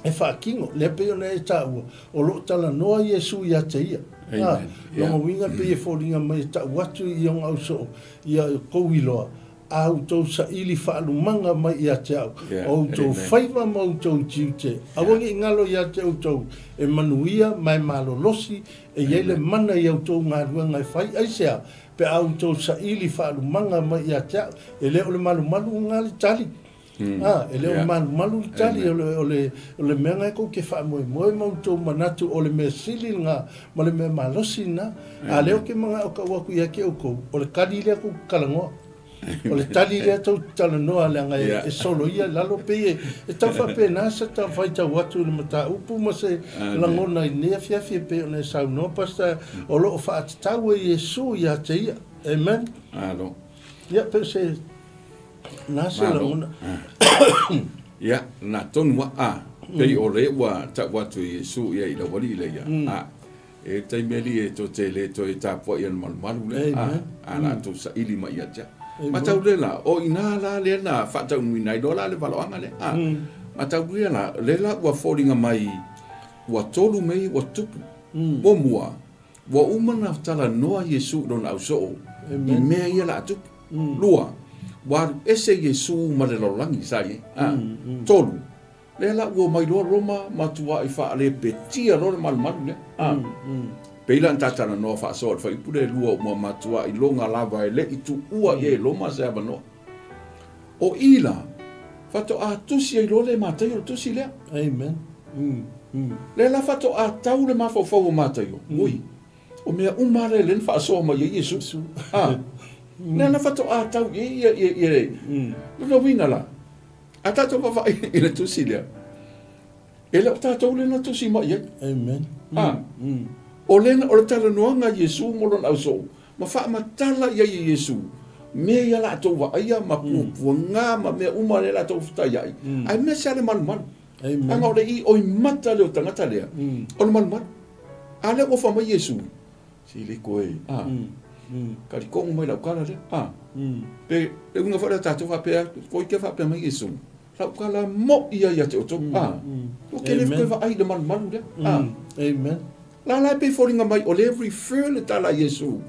e faatino. Lea pei ona e taua, o lo o talanoa Iesu ia te ia. A, lona uiga pei e foliga mai e tau atu i ona ausoo, ia outou iloa, a outou saili faalumaga mai ia te au, o outou faiva ma outou tiute, aua ne i galo ia te outou e manuia ma e malolosi, e i ai le mana i a outou galuega e fai. Aisea? Pe a outou saili faalumaga mai ia te au, e le o le malumalu lena le tali. A, e le o le malumalu le tali, o le, o le, o le mea lena tou te faamoemoe ma outou manatu o le mea sili lena ma le mea malosi lena. A lea ou te manao tau atu ia te outou, o le tali lea tou te talanoa. O le tali lea tou te talanoa leaga e soloia i lalo pei e tau faapena se tau faitau atu i le mataupu ma se lagona i lenei afiafi e pei ona e saunoa Pastor o lo o faatatau e Iesu ia te ia. Amen. Malo. Ia pei o se na se lagona. Ia, na tonu a, pei o le ua tau atu e Iesu ia i le aualii lea ia. A, E taimi alii e tou te le toe tapuai ana malumalu lea, a, a latou saili mai ia te au. Matau lea la, o ina la lea na faataunuina ai loa la le valoaga lea, a. Matau lea la, lea la ua foliga mai ua tolu mea ia ua tupu. Muamua, ua uma ona talanoa Iesu i lona ausoo i mea ia la a tupu. Lua, ua alu ese Iesu ma le lalolagi sa i ai, a. Tolu, Lea la ua omai loa Roma ma tuaʻi faalepetia loa le malumalu lea. A. Pei la ona ta talanoa faasoa i le fuaiupu lea e lua ua matuaʻi iloga lava e le i tuua i ai e Roma se avanoa. O i la, faatoa tusi ai loa le Mataio le tusi lea. Amen. Lea la faatoa tau le mafaufau o Mataio, ui, o mea uma lava lea na faasoa mai ai Iesu. A. Lea la faatoa tau i ai ia, ia, ia, lona uiga la, A tatou vaavaai i le tusi lea, e le o tatou lea na tusi mai i ai. Amen. A, o le, o le talanoaga a Iesu mo lona ausoo, ma faamatala i ai e Iesu mea ia latou vaaia ma puapuaga ma mea uma lea latou fetaiai, aemaise lava le malumalu. Amen. Leaga o le ioimata lea o tagata lea, o le malumalu. A lea ua fai mai Iesu, Se le koe, a, kalikonu mai lau kala lea, a, pe, le uiga foi lea tatou faapea, koi ke faapea mai Iesu, lau kala moʻi ia ia te outou, a, ua ke le koe vaai i le malumalu lea, a. Amen. La la e pei foliga mai o lea e refer le tala a Iesu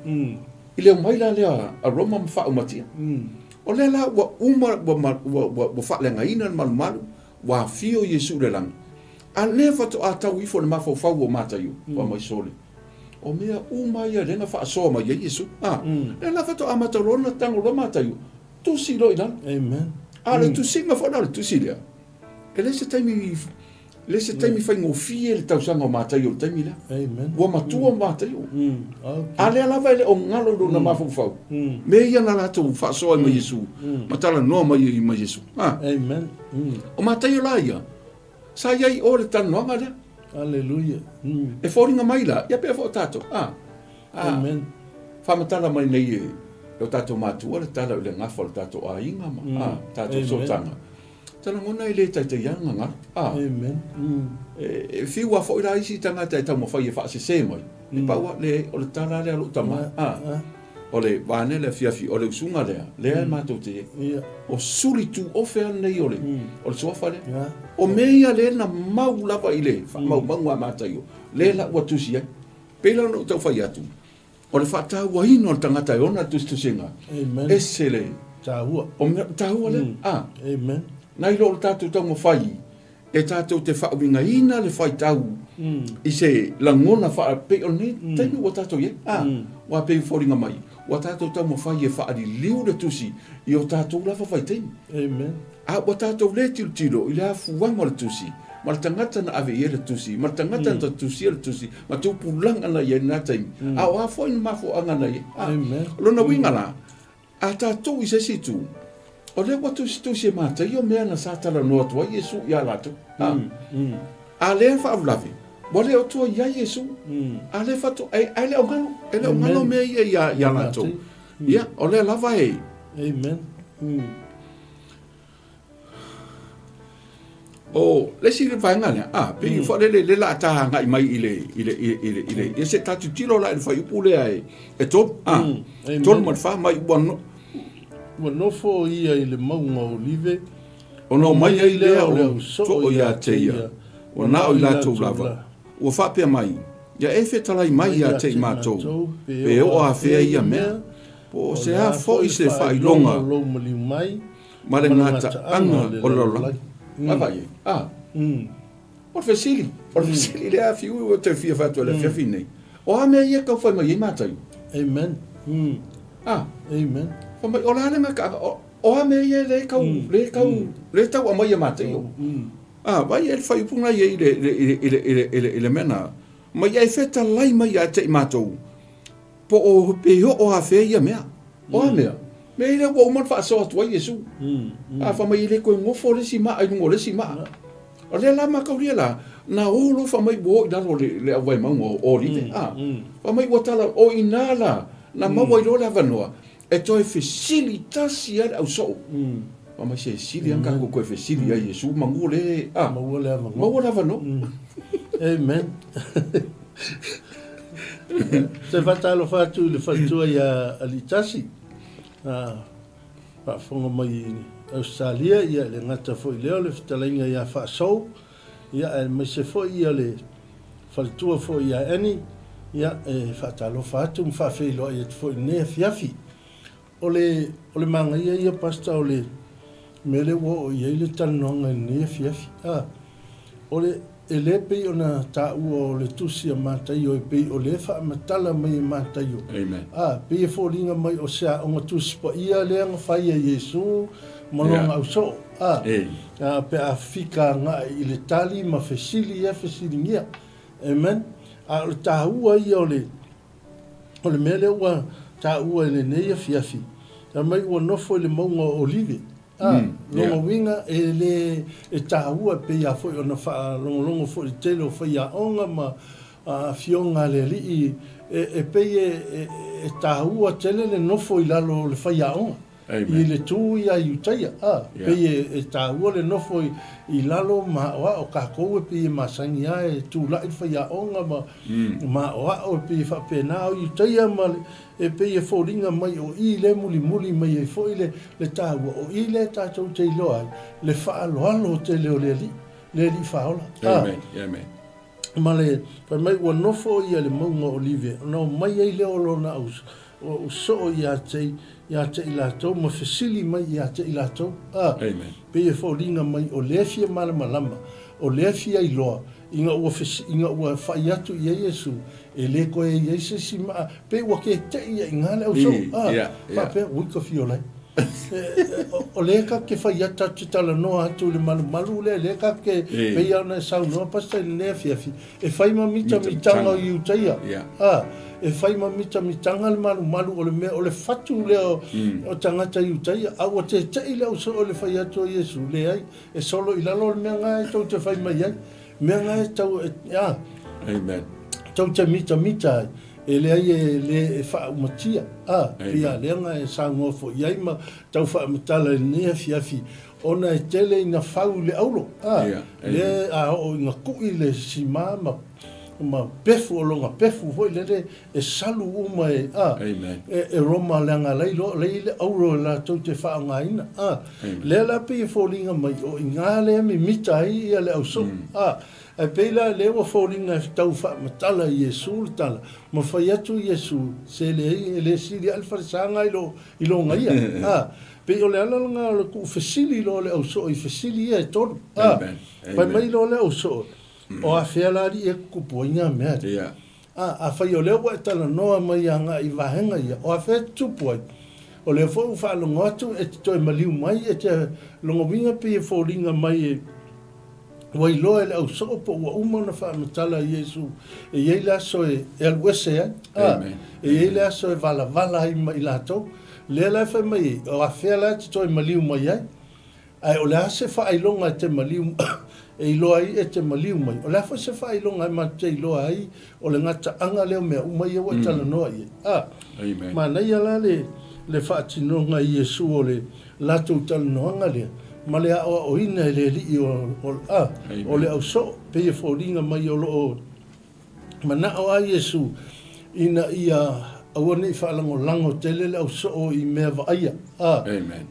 i le omai la lea a Roma ma faaumatia. O lea la ua uma, ua, ua, ua, ua faaleagaina le malumalu, ua afio Iesu i le lagi, a lea faatoa tau ifo le mafaufau o Mataio, fai mai sole, O mea uma ia lea na faasoa mai ai Iesu. A, lea la faatoa amata loa ona tago loa Mataio, tusi loa i lalo. Amen. A o le tusiga foi la o le tusi lea, e leai se taimi, e leai se taimi faigofie le tausaga o Mataio i le taimi lea. Amen. Ua matua Mataio. A lea lava e le o galo i lona mafaufau, mea ia na latou faasoa ai ma Iesu, ma talanoa mai ai ma Iesu. A, Amen. o Mataio la ia, Sa i ai i o le talanoaga lea. Aleluia. E foliga mai la, ia pea foi o tatou. A, a, Amen. Faamatala mai nei e o tatou matua le tala i le gafa o le tatou aiga ma a, tatou sootaga. Talagona e le taitai lava gagalo. A, Amen. E, e fiu lava foi la isi tagata e taumafai e faasese mai. E pau lava, leai, o le tala lea a lou tama. A, o le vaanea le afiafi, o le usuga lea, lea e matou te i ai. O suli tuofe lava lenei o le, o le suafa lea. O mea ia lea na mau lava i le faamaumauga a Mataio, lea la ua tusi ai. Pei la ona ou tau fai atu, o le faatauaina o le tagata e ona le tusitusiga, ese le taua. O mea taua lea. A. Amen. Nai lo le tatou taumafai e tatou te faauigaina le faitau i se lagona faapei o lenei taimi ua tatou i ai. A, ua pei e foliga mai, ua tatou taumafai e faaliliu le tusi i o tatou lava vaitaimi. Amen. A ua tatou le tilotilo i le afuaga o le tusi. ma le tagata na ave i ai le tusi, ma le tagata na tusia le tusi, ma tupulaga na i ai i lena taimi, a o a foi ni mafuaaga na i ai. A, o lona uiga la, a tatou i se isi itu, o lea ua tusitusi e Mataio mea na sa talanoa atu ai Iesu iā latou. A, a lea e faalavelave, ua le o tua i ai Iesu. A lea faatoa, ae le o galo, e le o galo mea ia iā, iā latou. Ia, o lea lava e. Amen. O le isi vaega lea, a, pei mm. foi lele le la ta agai mai i le i le i le i le ia se ta tilotilo la i le fuaiupu lea e e tolu, a, 3 ma le 4 mai ua no, ua nofo ia i le mauga o Olive, ona omai ai lea o le ausoo ia te ia, ua na o i latou lava, ua faapea mai, Ia e fetalai mai ia te i matou, pe oo afea ia mea, po o se a foi se faailoga o lou maliu mai, ma le gataaga o le lalolagi. Vaavaai i ai. A. O le fesili, o le fesili lea a Fiu ua toe fia fai atu ai i le afiafi nei. O a mea ia e tau fai mai ai Mataio? Amen. A. Amen. Fai mai, o le a le gataaga, o a mea ia lea e tau, lea e tau, lea e tau aumai e Mataio? A, vaai i ai le fuaiupu na i ai i le, i le, i le, i le, i le, i le mea na, mai e fetalai mai ia te i matou, Po o pe oo afea ia mea. O a mea? Mea ia lea ua uma ona faasoa atu ai Iesu. A fai mai e le toe nofo le isi maa i luga o le isi maa. O lea la mataulia la, na o loa fai mai ua o i lalo o le au vaimauga o Olive. A fai mai ua tala, o i ina la na maua ai loa le avanoa e toe fesili tasi ai le ausoo. Fai mai se sili lava ona tatou toe fesili ia Iesu manu le, a, Maua le avanoa. Maua le avanoa. Amen. Toe faatalofa atu i le faletua ia Aliitasi, faafofoga mai i Ausetalia, ia e le gata foi i lea o le fetalaiga ia Faasou, ia aemaise foi ia le faletua foi ia Annie, ia e faatalofa atu ma faafeiloai atu foi i lenei afiafi. O le, o le manaia ia Pastor o le mea lea ua oo i ai le talanoaga i lenei afiafi. A, o le, e le pei ona taua o le tusi a Mataio e pei o lea e faamatala mai e Mataio. Amen. A, pei e foliga mai o se aoga Tusi Paia lea na fai e Iesu ma lona ausoo. A, a, pe a fika agai i le tali ma fesili ia fesiligia. Amen. A o le taua ia o le, O le mea lea ua taua i lenei afiafi, fai mai ua nofo i le mauga o Olive. A, lona uiga e le e taua e pei lava foi ona faalogologo foi i le tele o faiaoga ma afioga a le alii, e pei e taua tele le nofo i lalo o le faiaoga. I le tū ia Iutaia, ā, pei e taua le nofo i lalo ma aoao, kākou e pei e masani lava e tula'i le faiaoga ma ma aoao e pei e faapena, a o Iutaia ma le, e pei e foliga mai o i lea e mulimuli mai ai foi le le taua, o i lea tatou te iloa ai le faaaloalo tele o le Alii, le Alii Faaola, ā. Amen, amen. Ma le, fai mai ua nofo ia i le mauga o Olive, ona omai ai lea o lona au soo ia te, ia te i latou, ma fesili mai ia te i latou. A, Amen. pei e foliga mai o lea fia malamalama, o lea fia iloa, ina ua, ina ua fai atu i ai Iesu, e le toe i ai se isi maa, pei ua kete'i ia i ina le au soo. A, yeah, yeah. faapea, ui ka fia ola ai. O lea tatou te fai atu, tatou te talanoa atu i le malumalu lea, lea tatou te, pei lava ona e saunoa Pastor i lenei afiafi, e fai ma mitamitaga o Iutaia, a, e fai ma mitamitaga le malumalu o le mea, o le fatu lea o tagata Iutaia, a ua tete'i le ausoo i le fai atu o Iesu, leai, e solo i lalo le mea lena e tou te fai mai ai, mea lena e tau, a, Amen. tou te mitamita ai. E leai e le e faaumatia, a, pei a lea na e saunoa foi i ai ma tau faamatala i lenei afiafi, ona e tele ina fau i le auro, a, lea a oo ina kui le sima ma, ma pefu o lona pefu foi lele e salu uma e, a, e, e Roma leaga la iloa o la e i ai le auro e latou te faaaogaina, a. Lea la pei e foliga mai o i ina lea e mimita ai ia le ausoo, a. Ae pei la lea ua foliga e tau faamatala i Iesu le tala, ma fai atu Iesu, Se leai, e le sili ae le falesaga i lo, i loga ia. A, pei o le ala lena o le tuufesili loa o le ausoo i fesili ia e tolu. A, fai mai loa le ausoo, O afea la alii e tutupu ai nā mea? A, afai o lea ua e talanoa mai agai i vaega ia, o afea e tutupu ai? O lea foi ua faalogo atu e te toe maliu mai, e te, lona uiga pei e foliga mai e. Ua iloa e le ausoo po ua uma ona faamatala e Iesu e i ai le aso e alu ese ai, a, e i ai le aso e valavala ai ma i latou. Lea la e fai mai ai, o afea la e te toe maliu mai ai? Ae o le a se faailoga e te maliu e iloa ai e te maliu mai? O le a foi se faailoga e matou te iloa ai o le gataaga lea o mea uma ia ua e talanoa i ai? A, manaia la le le faatinoga i Iesu o le latou talanoaga lea ma le aoaoina e le Alii o, o, a, o le ausoo, pei e foliga mai o lo o Manao a Iesu ina ia aua ne i faalagolago tele le ausoo i mea vaaia, a,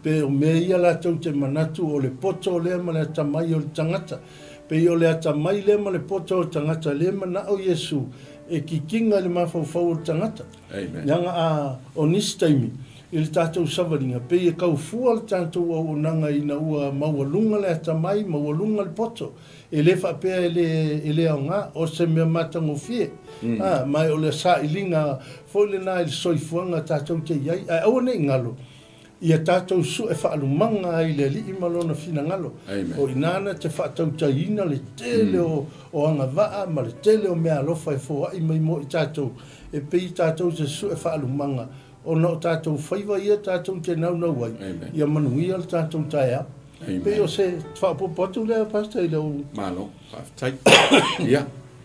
pe o mea ia latou te manatu o le poto lea ma le atamai o le tagata. Pei o le atamai lea ma le poto o le tagata lea e manao Iesu e kikiga i le mafaufau o le tagata. Leaga a, o nisi taimi, i le tatou savaliga, pei e kau fua le tatou auaunaga ina ua maualuga le atamai, maualuga le poto. E le faapea e le, e le aoga, o se mea matagofie, ā, ma o le sailiga foi lena i le soifuaga tatou te i ai, ae aua ne i galo, ia tatou sue faalumaga ai i le Alii ma Lona finagalo. O i ina na te faatautaiina le tele o, o agavaa ma le tele o meaalofa e foai mai mo i tatou, e pei tatou te sue faalumaga ona o tatou faiva ia tatou te naunau ai, ia manuia le tatou taeao. Pei o se faaopoopo atu lea Pastor i lau. Malo, faafetai. Ia,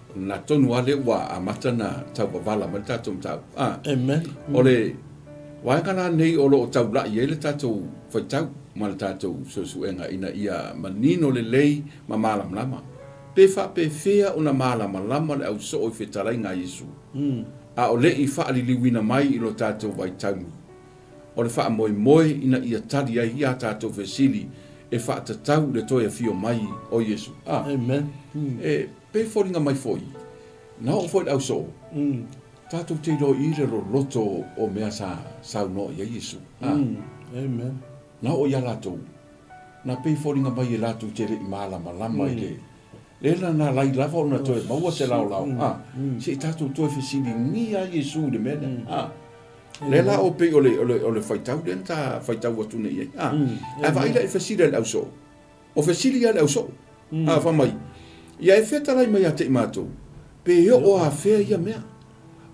o lena tonu lava lea ua amata ona tau wavala mai le tatou mataupu. Ah, Amen. O le vaega la nei o lo o taulai ai le tatou faitau ma le tatou suesuega ina ia manino lelei ma malamalama. Pe faapefea ona malamalama le ausoo i fetalaiga a Iesu, a o le i faaliliuina mai i lo tatou vaitaimi. O le faamoemoe ina ia tali ai ia tatou fesili e faatatau i le toe afio mai o Iesu. A. Amen. E pei foliga mai foi, na oo foi le ausoo, tatou te iloa i le loloto o mea sa saunoa i ai Iesu. A. Amen. Na oo ia latou, na pei foliga mai e latou te le i malamalama i le Lea la na alai lava ona toe maua se laolao, a, se i tatou toe fesiligia ai Iesu i le mea lea, a. Lea la o pei o le, o le, o le faitau lea na ta faitau atu nei i ai, a. Ae vaai la i fesili a le ausoo. O fesili ia a le ausoo, a, fai mai, Ia e fetalai mai ia te i matou, pe oo afea ia mea?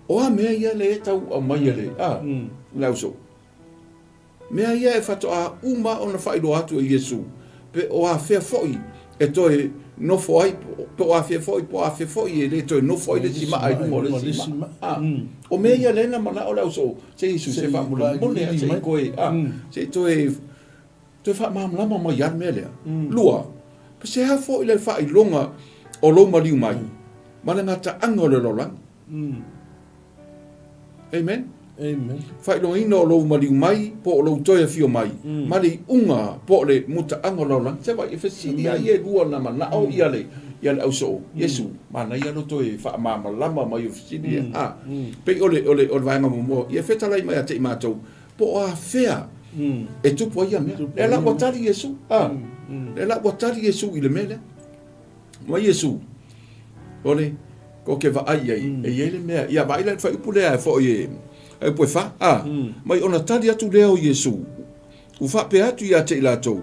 O a mea ia lea e tau aumai e le, a, le ausoo? Mea ia e faatoa uma ona faailoa atu e Iesu, pe o afea foi e toe nofo ai, pe o afea foi, po o afea foi e le toe nofo ai le isi maa i luga o le isi maa. A, o mea ia lea na manao le ausoo, se Iesu, se faamolemole a, se i toe, a, se i toe, toe faamalamalama mai lava le mea lea. Lua, pe se a foi le faailoga o lou maliu mai, ma le gataaga o le lalolagi. Amen. Amen. Faailogaina o lou maliu mai, po o lou toe afio mai, mm. ma le iuga po o le mutaaga o lalolagi. Se vai, e fesili ai e lua na manao ia le, ia le ausoo. Iesu, manaia lo toe faamalamalama mai o fesili ia. Ah, pei o le, o le, o le vaega muamua, ia fetalai mai ia te i matou, po o afea e tupu ai ia mea. Lea la ua tali Iesu. Ah, lea la ua tali Iesu i le mea lea. Ma Iesu, o le, ko ke vaai i ai, e i ai le mea, ia vaai la i le fuaiupu lea e foi e, upu e fa, a, mai ona tali atu lea o Iesu, ua faapea atu ia te i latou,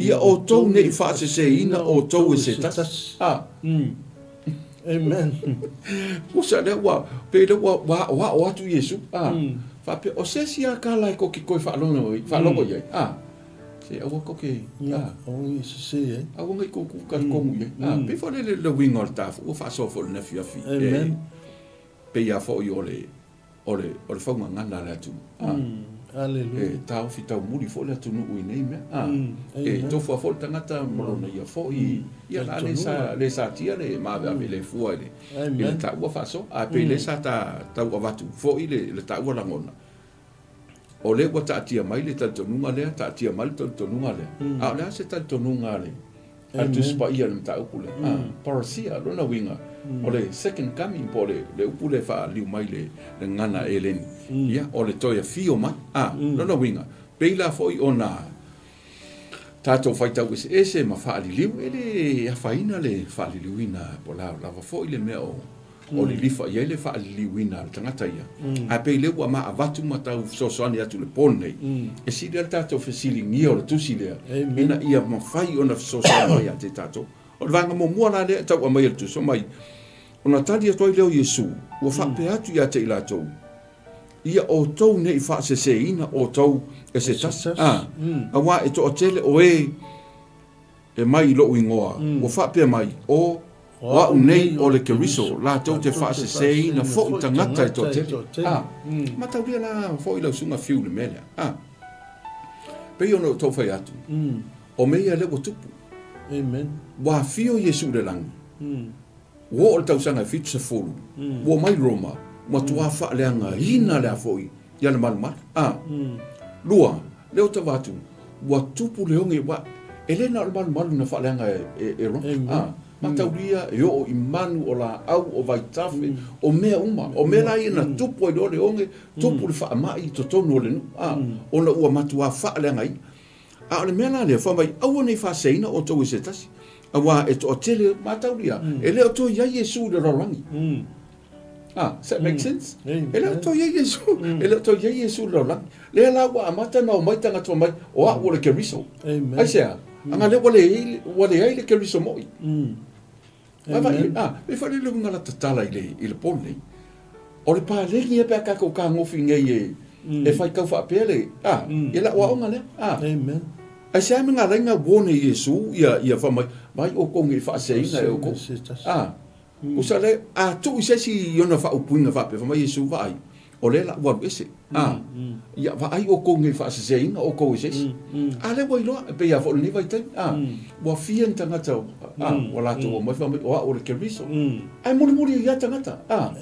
Ia outou ne i faaseseina outou e se tasi. A. Amen. Pusa lea ua, pei lea ua, ua aoao atu Iesu, a, faapea, o se isi a kala e ko ke koe faalogo, faalogo i ai, a. Se aua ko ke, a. Aua ne i sese ai. Aua ne i kou ku talitonu i ai. A, pei foi le, le uiga o le tafu, ua faasoa foi i lena afiafi. Amen. E pei lava foi o le, o le, o le faugagana a le atunuu. A. Aleluia. E taofi taumuli foi le atunuu i nei mea. A. E tofu lava foi le tagata ma lona ia foi, ia la le sa, le satia le maaveave le fua i le, i le taua faasoa. Ae pei lea sa ta tau avatu foi le, le taua lagona. O lea ua taatia mai le talitonuga lea, taatia mai le talitonuga lea. A o le a se talitonuga a le, a le Tusi Paia i le mataupu lea? A, parousia, lona uiga, o le second coming po o le, le upu lea e faaliu mai le, le gagana Eleni. Ia, o le toe afio mai. A, lona uiga, pei la foi ona tatou faitau eseese ma faaliliu, e le afaina le faaliliuina po o le a lava foi le mea o o lilifa i ai le faaliliuina a le tagata ia. Ae pei lea ua ma avatu ma tau fesoasoani atu i le po lenei, e sili ai le tatou fesiligia o le tusi lea, ina ia mafai ona fesoasoani mai ia te tatou. O le vaega muamua la lea e tau aumaia e le Tusi, fai mai, Ona tali atu ai lea o Iesu, ua faapea atu ia te i latou, Ia outou ne i faaseseina outou e se tasi, a, auā e toatele o e e mai i lou igoa, ua faapea mai, O, o au nei o le Keriso, latou te faaseseina foi tagata e toatele. A, mataulia la foi lau susuga Fiu i le mea lea. A, pei ona ou tau fai atu, o mea ia lea ua tupu. Amen. Ua afio Iesu i le lagi. Ua oo le tausaga e 70, ua omai Roma, matua faaleagaina le a foi ia le malumalu. A, lua, lea ua tau atu, ua tupu le oge, ua, e le na o le malumalu na faaleaga e Roma. A, mataulia e oo i manu, o laau, o vaitafe, o mea uma. O mea la ia na tupu ai loa le oge, tupu le faamai i totonu o le nuu, a, ona ua matua faaleagaina. A o le mea la lea, fai mai, aua ne i faaseseina outou e se tasi, auā e toatele, mataulia, e le o toe i ai Iesu i le lalolagi. Ah, does that make sense? E le o toe i ai Iesu, e le o toe i ai Iesu i le lalolagi. Lea la ua amata ona omai tagata fai mai, o au o le Keriso. Aisea? Aga lea ua leai, ua leai le Keriso moi. Vaavaai, ah, e fai le uiga la tatala i le, i le po lenei. O le paleni ia pe a tatou tagofi nei e, e fai tau faapea le, ah, ia le aoaoga lea. Ah. Amen. Aisea me ngā lainga warn e Iesu ia, ia fai mai, vai outou nei faaseseina e outou. Ah. Usa le, a tuu i se isi i ona faaupuina faapea, fai mai Iesu, vaai, O lea la ua alu ese. A, ia vaai outou nei faaseseina outou e se isi. A lea ua iloa, e pei lava foi o lenei vaitaimi, a, ua fia ni tagata, a, ua latou omai fai mai, o au o le Keriso. Ae mulimuli ai lava tagata, a,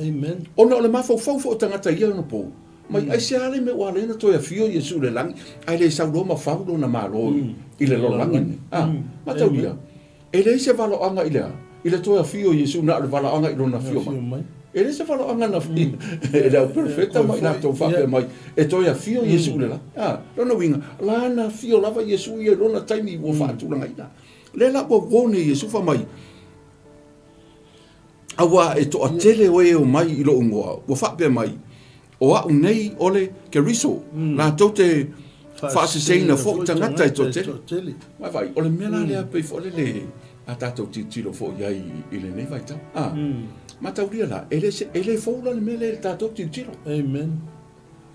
ona o le mafaufau foi o tagata i ia ona pou, mai aisea le mea ua ala ai ona toe afio Iesu i le lagi, ae le sau loa ma fau lona Malo i le lalolagi lenei. A, mataulia, E leai se valaoaga i le a? I le toe afio o Iesu na o le valaoaga i lona afio mai. E leai se valaoaga na e le au perofeta ma i latou faapea mai e toe afio Iesu i le lagi. A, lona uiga, la na afio lava Iesu ia i lona taimi ua faatulagaina. Lea la ua warn e Iesu fai mai, Auā e toatele o e omai i lou igoa, ua faapea mai, O au nei o le Keriso, latou te faaseseina foi tagata e toatele. Vaavaai, o le mea la lea pei foi lele a tatou tilotilo foi i ai i lenei vaitau. A, mataulia la, e le, e le fou la le mea lea i le tatou tilotilo. Amen.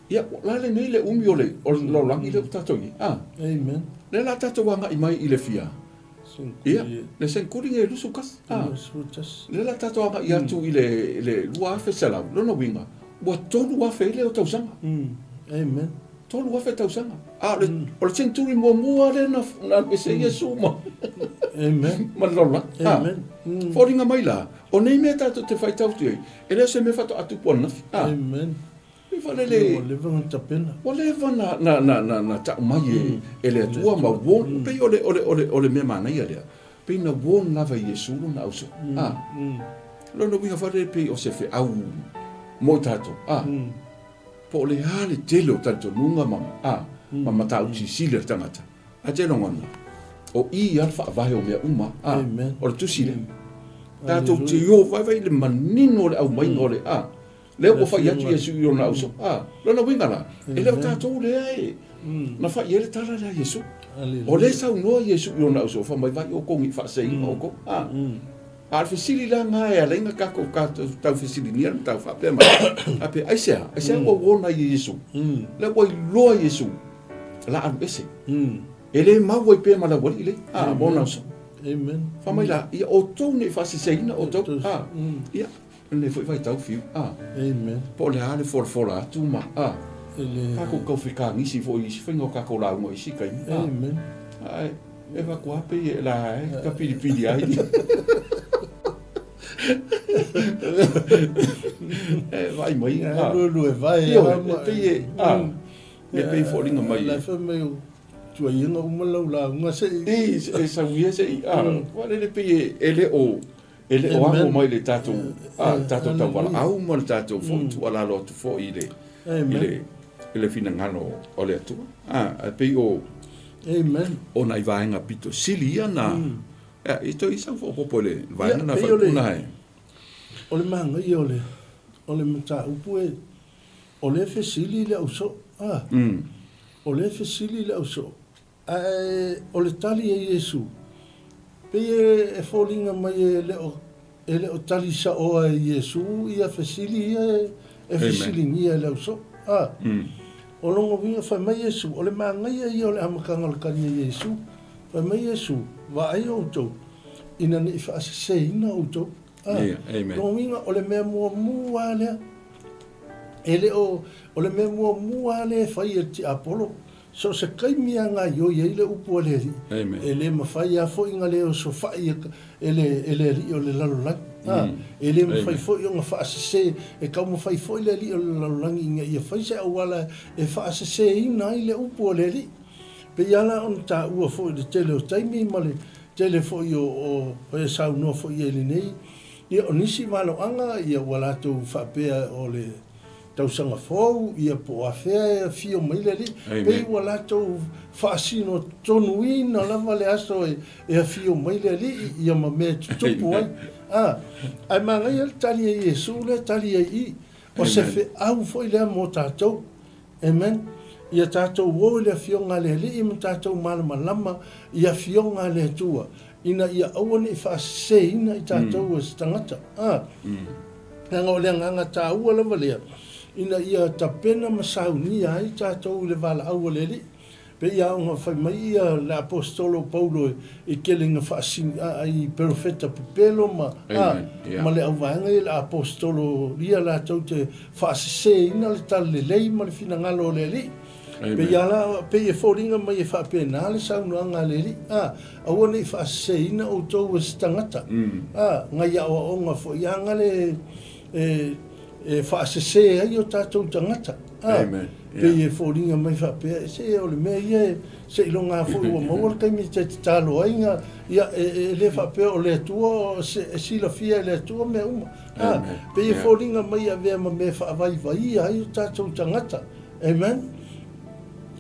Ia, la lenei le umi o le, o le lalolagi lea ua tatou i ai. A, Amen. Lea la tatou agai mai i le fia? Ia, le senkuri e 21. A, lea la tatou agai atu i le, le 2100, lona uiga, ua 3000 ai lea o tausaga. Amen. 3000 tausaga. A o le, o le century muamua lea na, na alu ese ai Iesu ma, Amen. ma le lalolagi. A, Amen. foliga mai la, o nei mea tatou te faitau atu ai, e le o se mea faatoa tupu ananafi. A, Amen. E faalele. Ua leva ona tapena. Ua leva na, na, na, na, na tau mai e, e le Atua ma warn. Pei o le, o le, o le, o le mea manaia lea. Pei na warn lava e Iesu lona ausoo. A. Lona uiga faalele pei o se feau mo i tatou. A. Po o le a le tele o talitonuga ma, a, ma mataupu silisili a le tagata. Ae te lagona, o i a le faavae o mea uma. A. O le tusi lea. Tatou te o vaivai i le manino o le aumaiga o le, a. Lea ua fai atu Iesu i lona auso. A, lona uiga la, e le o tatou lea e na fai i ai le tala lea a Iesu. O lea e saunoa Iesu i lona auso, fai mai, Vai outou i faaseseina outou. A, a o le fesili la na e ala ai ona tatou tau fesiligia le mataupu faapea mai, faapea, aisea, aisea ua warn ai e Iesu? Lea ua iloa Iesu, la alu ese. E le mau ai pea ma le aualii lea, a, ma ona auso. Fai mai la, ia outou ne i faaseseina outou. A, ia. Lenei foi vaitau fiu a. Amen. Po o le a le folafola atu ma a. Tatou tau fekagisi foi i isi faiga o tatou lauga i isi taimi a. Amen. Ae e avatu a pei e la e ka pilipili ai. E vaai mai a. Lue lue vae a. E pei e a. E pei foliga mai. La fai mai tuaiga uma lau lauga se i. E sauia se i a. Ua lele pei e le o E le o amo mai le tatou, a, tatou tauvalaau ma le tatou foi tuualalo atu foi i le, i le, i le finagalo o le Atua. A, ae pei o, Amen. o nai vaega pito sili ia na, ia, i toe i sau faaopoopo i le vaega na faipuna e. O le manaia o le, o le mataupu e, o lea e fesili le ausoo, a, o lea e fesili le ausoo, Ae o le tali a Iesu, Pei e foliga mai e le o e le o tali saoa e Iesu ia fesili ia e fesiligia e le ausoo. A. O lona uiga, fai mai Iesu, o le manaia ia o le amataga o le tali a Iesu. Fai mai Iesu, Vaai outou, ina ne i faaseseina outou. A. Lona uiga, o le mea muamua lava lea, e le o, o le mea muamua lava lea e fai e le tiapolo, So o se taimi a gaioi ai le upu a le Alii, e le mafai a foi ona le osofai e le e le alii o le lalolagi. A, e le mafai foi ona faasese, e taumafai foi le alii o le lalolagi ina ia fai se auala e faaseseina ai le upu a le Alii. Pei lava la ona taua foi i le tele o taimi ma le tele foi o o e saunoa foi i ai lenei, ia o nisi valoaga ia ua latou faapea o le Tausaga fou, ia po o afea e afio mai le Alii, pei ua latou faasino tonuina lava le aso e afio mai le Alii, ia ma mea e tutupu ai. A, ae manaia le tali a Iesu lea e tali ai i i. O se feau foi lea mo tatou. Amen. Ia tatou o i le Afioga a le Alii ma tatou malamalama i Afioga a le Atua, ina ia aua ne i faaseseina i tatou e se tagata. A. Leaga o le agaga taua lava lea, ina ia tapena ma saunia ai tatou i le valaau a le Alii. Pei lava ona fai mai ia le Aposetolo o Paulo e tele ina faasini ai i perofeta pepelo ma, a, ma le auvaega ia le Aposetolo ia latou te faaseseina le talalelei ma le finagalo o le Alii. Pei lava la, pei e foliga mai e faapena le saunoaga a le Alii, a, aua ne i faaseseina outou e se tagata, a, nai aoaoga foi aga le e, e faasese ai o tatou tagata, a, pei e foliga mai faapea, se o le mea ia e, seiloga lava foi ua maua le taimi e te tatalo ai, na, ia, e, e le faapea o le Atua, e silafia e le Atua mea uma, a, pei e foliga mai e avea ma mea e faavaivaia ai o tatou tagata. Amen.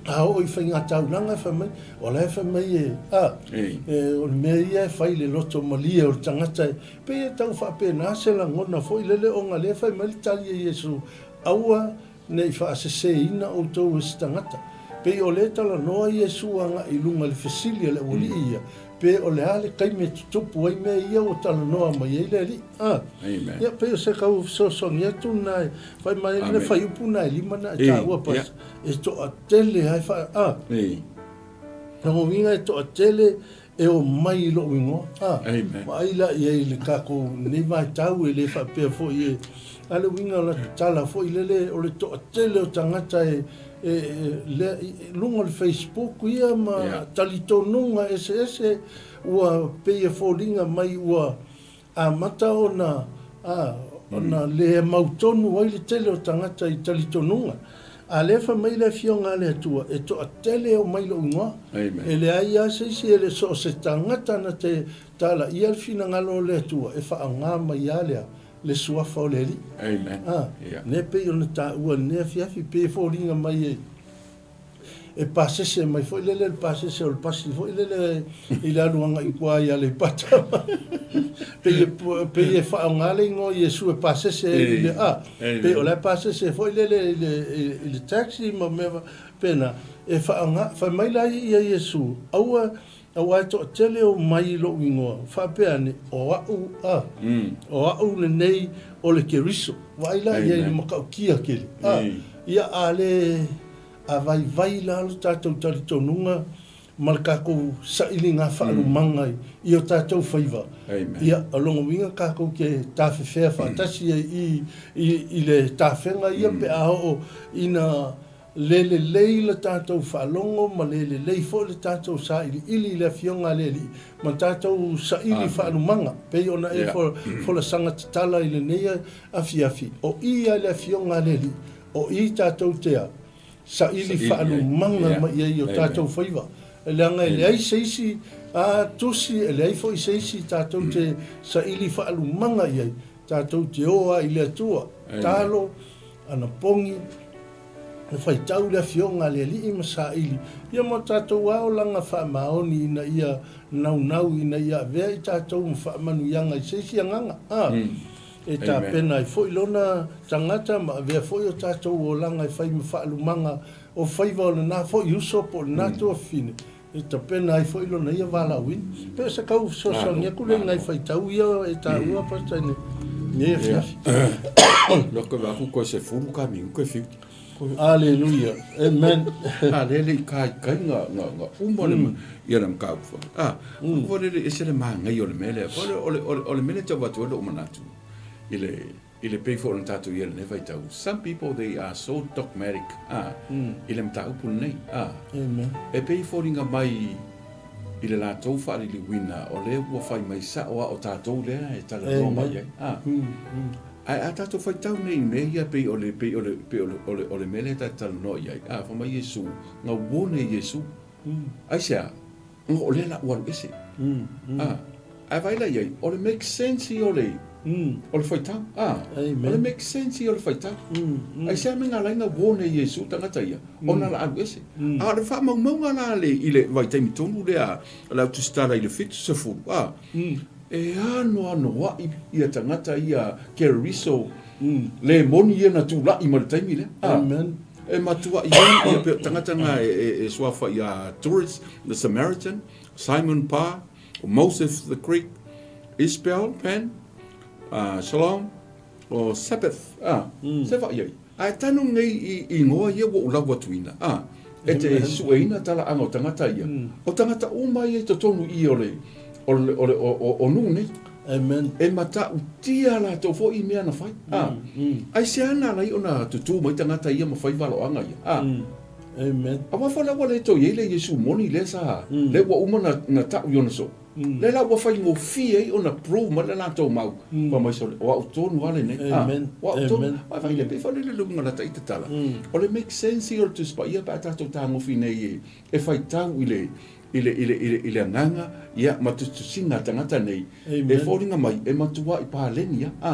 A oo i faigataulaga e fai mai, o la e fai mai e, a, e, o le mea ia e fai i le loto malie o le tagata e, pei e tau faapena se lagona foi lele ona lea e fai mai le tali a Iesu, aua ne i faaseseina outou e se tagata. Pei o lea e talanoa Iesu agai i luga i le fesili a le aualii ia, Pe o le a le taimi e tutupu ai mea ia ua talanoa mai ai le Alii. A. Amen. Ia, pei o se kau fesoasoani atu lena e fai mai ai le fuaiupu lena e lima na e taua pas, e toatele ai fa, a. Lona uiga e toatele e omai i lou igoa. A. Amen. Vaai la i ai i le tatou nei vaitau e le faapea foi e, a le uiga o la tala foi lele o le toatele o tagata e, e, lea, i luga o le Facebook ia ma yeah. talitonuga eseese ua pei e foliga mai ua amata ona, a, ona le mautonu ai le tele o tagata i talitonuga. A lea fai mai le Afioga a le Atua, e toatele e omai i lou igoa. Amen. E leai lava se isi, e le so o se tagata na te talaia le finagalo o le Atua, e faaaoga mai lava lea le suafa o le Alii. Amen. A, Yeah. lea pei ona taua i lenei afiafi, pei e foliga mai e, e pasese mai foi lele le pasese o le pasi foi lele i le alu agai i tua i Aleipata. Pei e, pei e faaaoga le igoa o Iesu e pasese ai i le, a, pei o la e pasese foi lele i le, i le taxi ma mea faapena, e faaaoga, fai mai la ia Iesu, aua Aua e toatele o mai i lou igoa, faapea ane, O au a, o au lenei o le Keriso. Vaai la i ai i le matautia tele. A, ia a le, a vaivai la lo tatou talitonuga ma le tatou sailiga faalumaga i o tatou faiva, ia, o lona uiga tatou te tafefea faatasi ai i, i, i le tafega ia pe a oo ina Le lelei le tatou faalogo ma le lelei foi le tatou sailiili i le Afioga a le Alii ma tatou saili faalumaga, pei ona e folasaga tatala i lenei afiafi, o i a le Afioga a le Alii, o i tatou te a saili faalumaga mai ai i o tatou faiva. Leaga e leai se isi a tusi, e leai foi se isi tatou te saili faalumaga i ai, tatou te o a i le Atua, talo, anapogi, e faitau le Afioga a le Alii ma saili ia mo tatou aolaga faamaoni ina ia naunau ina ia avea i tatou ma faamanuiaga i se isi agaga, a e tapena ai foi lona tagata ma avea foi o tatou olaga e fai ma faalumaga o faiva o lena foi uso po o lena tuafafine. E tapena ai foi lona ia valaauina. Pe o se kau fesoasoani atu lea i nai faitau ia e taua Pastor i lenei afiafi. Loa koe vaai atu koe sefulu ka minute koe fiu. Aleluia. Amen. A lea le i kaikai nga nga nga uma le ia le mataupu foi. A, mm. le le ese le manaia o le mea lea. Foi o le o le o le mea lea tau avatu ai lou manatu i le i le pei foi ona tatou i ai i lenei vaitau, some people they are so dogmatic a, i le mataupu lenei a. Amen. E pei e foliga mai i le latou faaliliuina o lea ua fai mai sao a o tatou lea e talanoa mai ai a. Ae a tatou faitau nei i mea ia pei o le pei o le pei o le o le o le mea lea ta te talanoa i ai a, fai mai Iesu, gauone Iesu. Aisea? Ona o lea la ua alu ese. A, ae vaai la i ai, o le make sense ia o le, o le faitau. A, o le make sense ia o le faitau. Aisea mea na ala ai na warn e Iesu tagata ia, ona la alu ese. A o le faamaumauga la le, i le vaitaimi tonu lea a le Au Tusitala i le 70, a, e anoanoai ia tagata ia Kereriso le moni ia na tulai mai le taimi lea. A, E matuaʻi ai ia pea tagata na e suafa ia Tourist, the Samaritan, Simon Pa, Moses the Greek, Isbel Pan, Shalom, o Sabbath, a, se vaai ai. Ae tanu nei i ingoa ia ua ou lau atuina, a, e te sueina talaaga o tagata ia, o tagata uma ia i totonu i o le, o le, o le, o, o nuu nei. Amen. E matautia latou foi i mea na fai. A. Aisea na ala ai ona tutū mai tagata ia ma fai valoaga ia? A. Amen. Aua foi la ua le toe i ai le Iesu moni lea sa, lea ua uma na, na tau i ona soo. Lea la ua faigofie ai ona prove mai le latou mau, fai mai sole, o au tonu lava lenei. A. Amen. O au tonu. Amen. Ae vaai le pei foi lele le uiga lata i tatala. O le make sense ia o le Tusi Paia pe a tatou tagofi nei e, e faitau i le, i le, i le, i le, i le agaga, ia, ma tusitusiga a tagata nei, Amen. e foliga mai, e matuaʻi paleni a, a.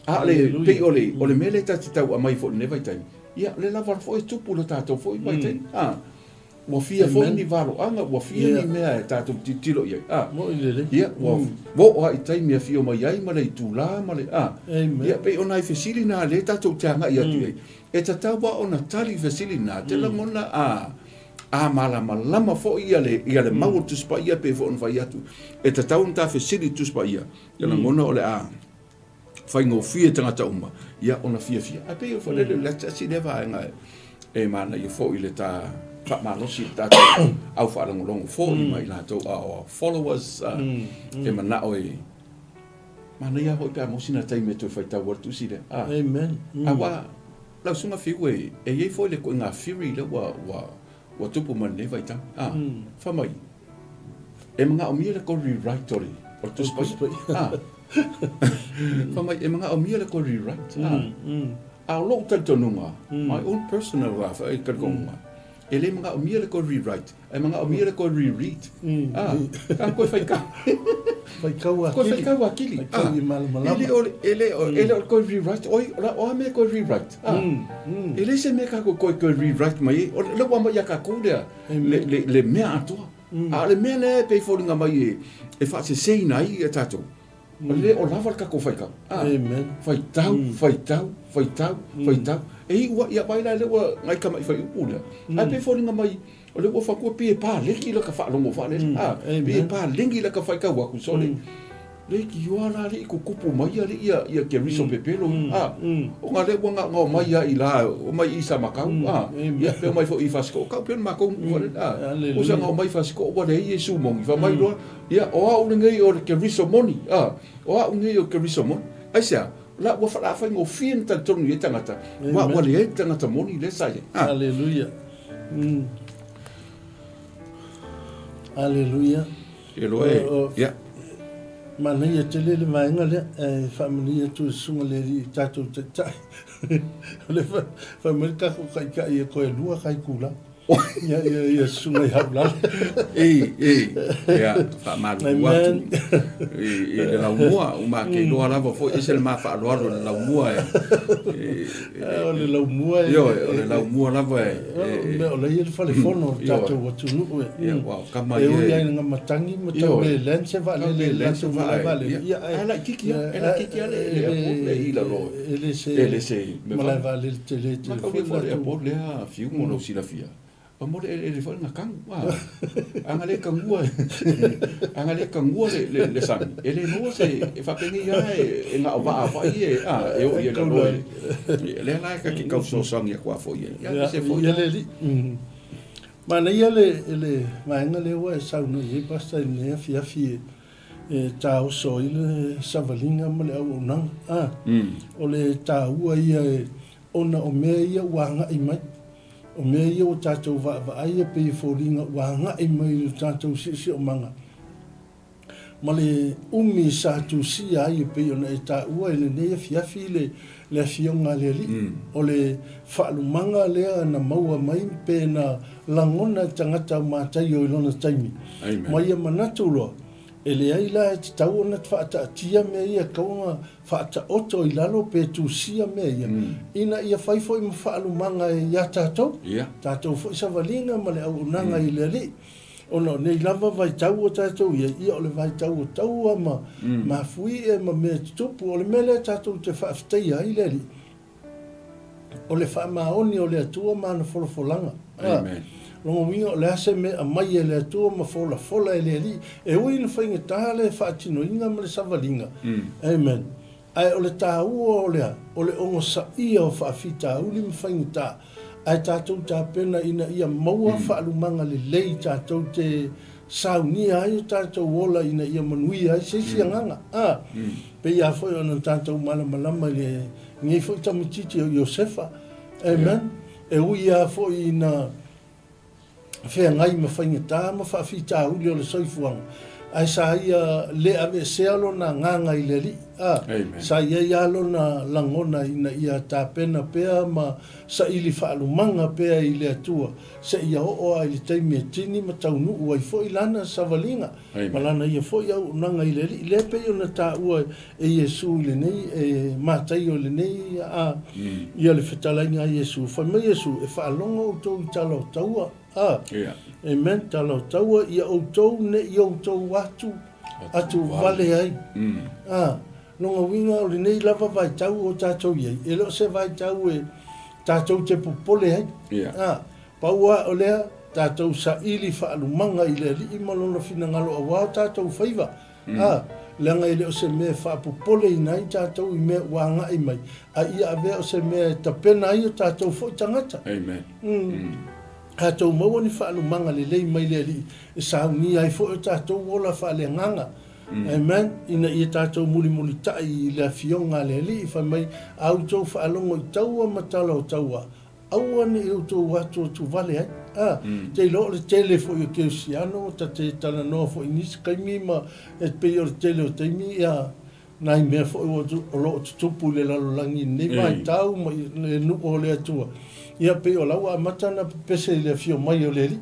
A o le, Hallelujah. pei o le, o le mea lea ta te tau aumai foi i lenei vaitaimi, ia, o le lava foi e tupu i lo tatou foi vaitaimi, a. Ua fia foi Amen. ni valoaga, ua fia Yeah. ni mea e tatou tilotilo i ai, a. Moʻi lelei. Ia, ua ua oo lava i taimi e afio mai ai ma le itulā ma le, a. Amen. Ia, pei o nai fesili na lea tatou te agai atu i ai, e tatau lava ona tali i fesili na, te lagona, a, A malamalama foi ia le, ia le mau o le Tusi Paia pei foi ona fai atu, e tatau ona ta fesili i le Tusi Paia, ia lagona o le a faigofie tagata uma, ia ona fiafia. Ae pei foi lele, le tasi lea vaega e, e manaia foi le ta faamalosi i le tatou au faalogologo foi ma i latou our followers, e manao e manaia foi pe a maua sina taimi e toe faitau ai le tusi lea. Amen. Aua Lau susuga Fiu e, e i ai foi le koiga theory lea ua, ua, ua tupu mai lenei vaitau. A, fai mai, e manaomia le toe rewrite o le, o le Tusi Paia. A, fai mai, e manaomia le toe rewrite. A, a o lou talitonuga, my own personal talitonuga, e le manaomia le toe rewrite, E manaomia le toe reread. Ah, ka koe whaikau. Whaikau a Koe kili. whaikau a kili. Whaikau i malamalama. E le o le, e le o, e le o le toe rewrite. Oi, o la, o a mea koe rewrite. Ah. E le se mea ka koe koe koe rewrite mai e. O le ua mai ia kākou lea, le, le, le mea atoa. A o le mea lea e pei foliga mai e, e faaseseina ai ia tātou. O le o lava le tatou faitau. Ah, Amen. Faitau, faitau, faitau, faitau. E iu ai, ia vaai la lea ua ngai tamaʻi faiupu lea. Ae pei e foliga mai, o lea ua fatua pei e paleki laka faalogo faalele. Ah, pei e palegi laka faitau atu sole. Leitioa la alii tutupu mai alii ia, ia Keriso pepelo. Ah, ona lea ua gaogao mai lava i la, omai i Samakau. Ah, ia pe omai foi i Fasitoouta, kau pea le matou nuu faalele. Ah, ua saga omai i Fasitoouta ua leai Iesu moni. Fai mai loa, Ia, o au lenei o le Keriso moni, a, o au nei o le Keriso moni. Aisea? La ua faalaafaigofie ona talitonu i ai tagata, aua ua leai le tagata moni lea sa i ai. A. Aleluia. Aleluia. E loa e, ia. Manaia tele le vaega lea, e faamanuia atu i le Susuga i le Alii tatou Taitai. O lea fai mai le tatou Taitai e toe lua ta itula. Ia, ia, ia susuga i Haulala. Ei, ei, ia, faamalulu atu i, i le laumua, ua matou iloa lava foi, ese le ma faaaloalo i le laumua e, e, O le laumua e, Ioe, o le laumua lava e, e, mea o la e i ai le falefono o le tatou atunuu e. Ia, aua o tama E ia ui e. lava ina matagi ma tau Ioe. le land se vaalele, Tau le land se latou malae vaa e, vaalele. ia, Ia, ae, ae laitiiti lava, e laitiiti lava le, le airport lea i lalo e le se e le se mea malae fai. vaalele tele tele Mataulia foi foi le latou. airport lea Fiu mo lou silafia. Pa mo le eleele foi na kagu. A, a na le kagua, a na le kagua le, le, le sami, e le maua se, e faapenei lava e, e na o vaa foi e, a, e oo i e lalo e, lea la e ka ke tau fesoasoani atu a foi e, ia, se foi. Ia le alii. Manaia le, le vaega lea ua e saunoa i ai Pastor i lenei afiafi e, e taoso ai le savaliga ma le auaunaga. A, o le taua ia e, ona o mea ia ua agai mai. O mea ia ua tatou vaavaai e pei e foliga ua agai mai i lo tatou siosiomaga ma le umi sa tusia ai e pei ona e taua i lenei afiafi le le Afioga a le Alii. O le faalumaga lea na maua mai pe na lagona e tagata o Mataio i lona taimi. Ma ia manatu loa, E leai la e tatau ona faataatia mea ia e tatau ona faataoto i lalo pe tusia mea ia, ina ia fai foi ma faalumaga ia tatou, tatou foi savaliga ma le auaunaga i le Alii. Ona o nei lava vaitau ua tatou i ai, ia o le vaitau o taua ma mafuie ma mea e tutupu. O le mea lea tatou te faafetaia ai le Alii, O le faamaoni o le Atua ma ana folafolaga. Amen. Lona uiga o le a se mea aumai e le Atua ma folafola e le Alii, e ui ina faigata le faatinoina ma le savaliga. Amen. Ae o le taua o le a? O le ogosaia o faafitauli ma faigata, ae tatou tapena ina ia maua faalumaga lelei tatou te saunia ai o tatou ola ina ia manuia ai se isi agaga. A, pei lava foi ona tatou malamalama i lenei foi tamaitiiti o Iosefa. Amen. E ui lava foi ina feagai ma faigata ma faafitauli o le soifuaga, ae sa ia le aveesea lona agaga i le Alii. A, sa i ai lava lona lagona ina ia tapena pea ma saili faalumaga pea i le Atua seia oo lava i le taimi e tini ma taunuu ai foi lana savaliga ma lana ia foi auaunaga i le Alii. Lea e pei ona taua e Iesu i lenei, e Mataio i lenei a, ia le fetalaiga a Iesu. Fai mai Iesu, E faalogo outou i tala o taua, a, Amen, tala o taua, ia outou ne i outou atu, atu vale ai. A, lona uiga o lenei lava vaitau o tatou i ai, e le o se vaitau e tatou te popole ai. A, pau lava o lea, tatou saili faalumaga i le Alii ma Lona finagalo aua o tatou faiva. A, leaga e le o se mea e faapopoleina ai tatou i mea ua agai mai, a ia avea o se mea e tapena ai o tatou foi tagata. Amen. Tatou maua ni faalumaga lelei mai le Alii e saunia ai foi o tatou ola faaleagaga. Amen. Ina ia tatou mulimulitai i le Afioga a le Alii, fai mai, A outou faalogo i taua ma tala o taua, aua ne i outou atuatu vale ai. A, te iloa o le tele foi o kerisiano, ta te talanoa foi i nisi taimi ma e pei o le tele o taimi, ia, nai mea foi o lo o tutupu i le lalolagi i lenei vaitau ma i le nuu o le Atua, ia pei o la ua amata ona pepese i le afio mai o le Alii.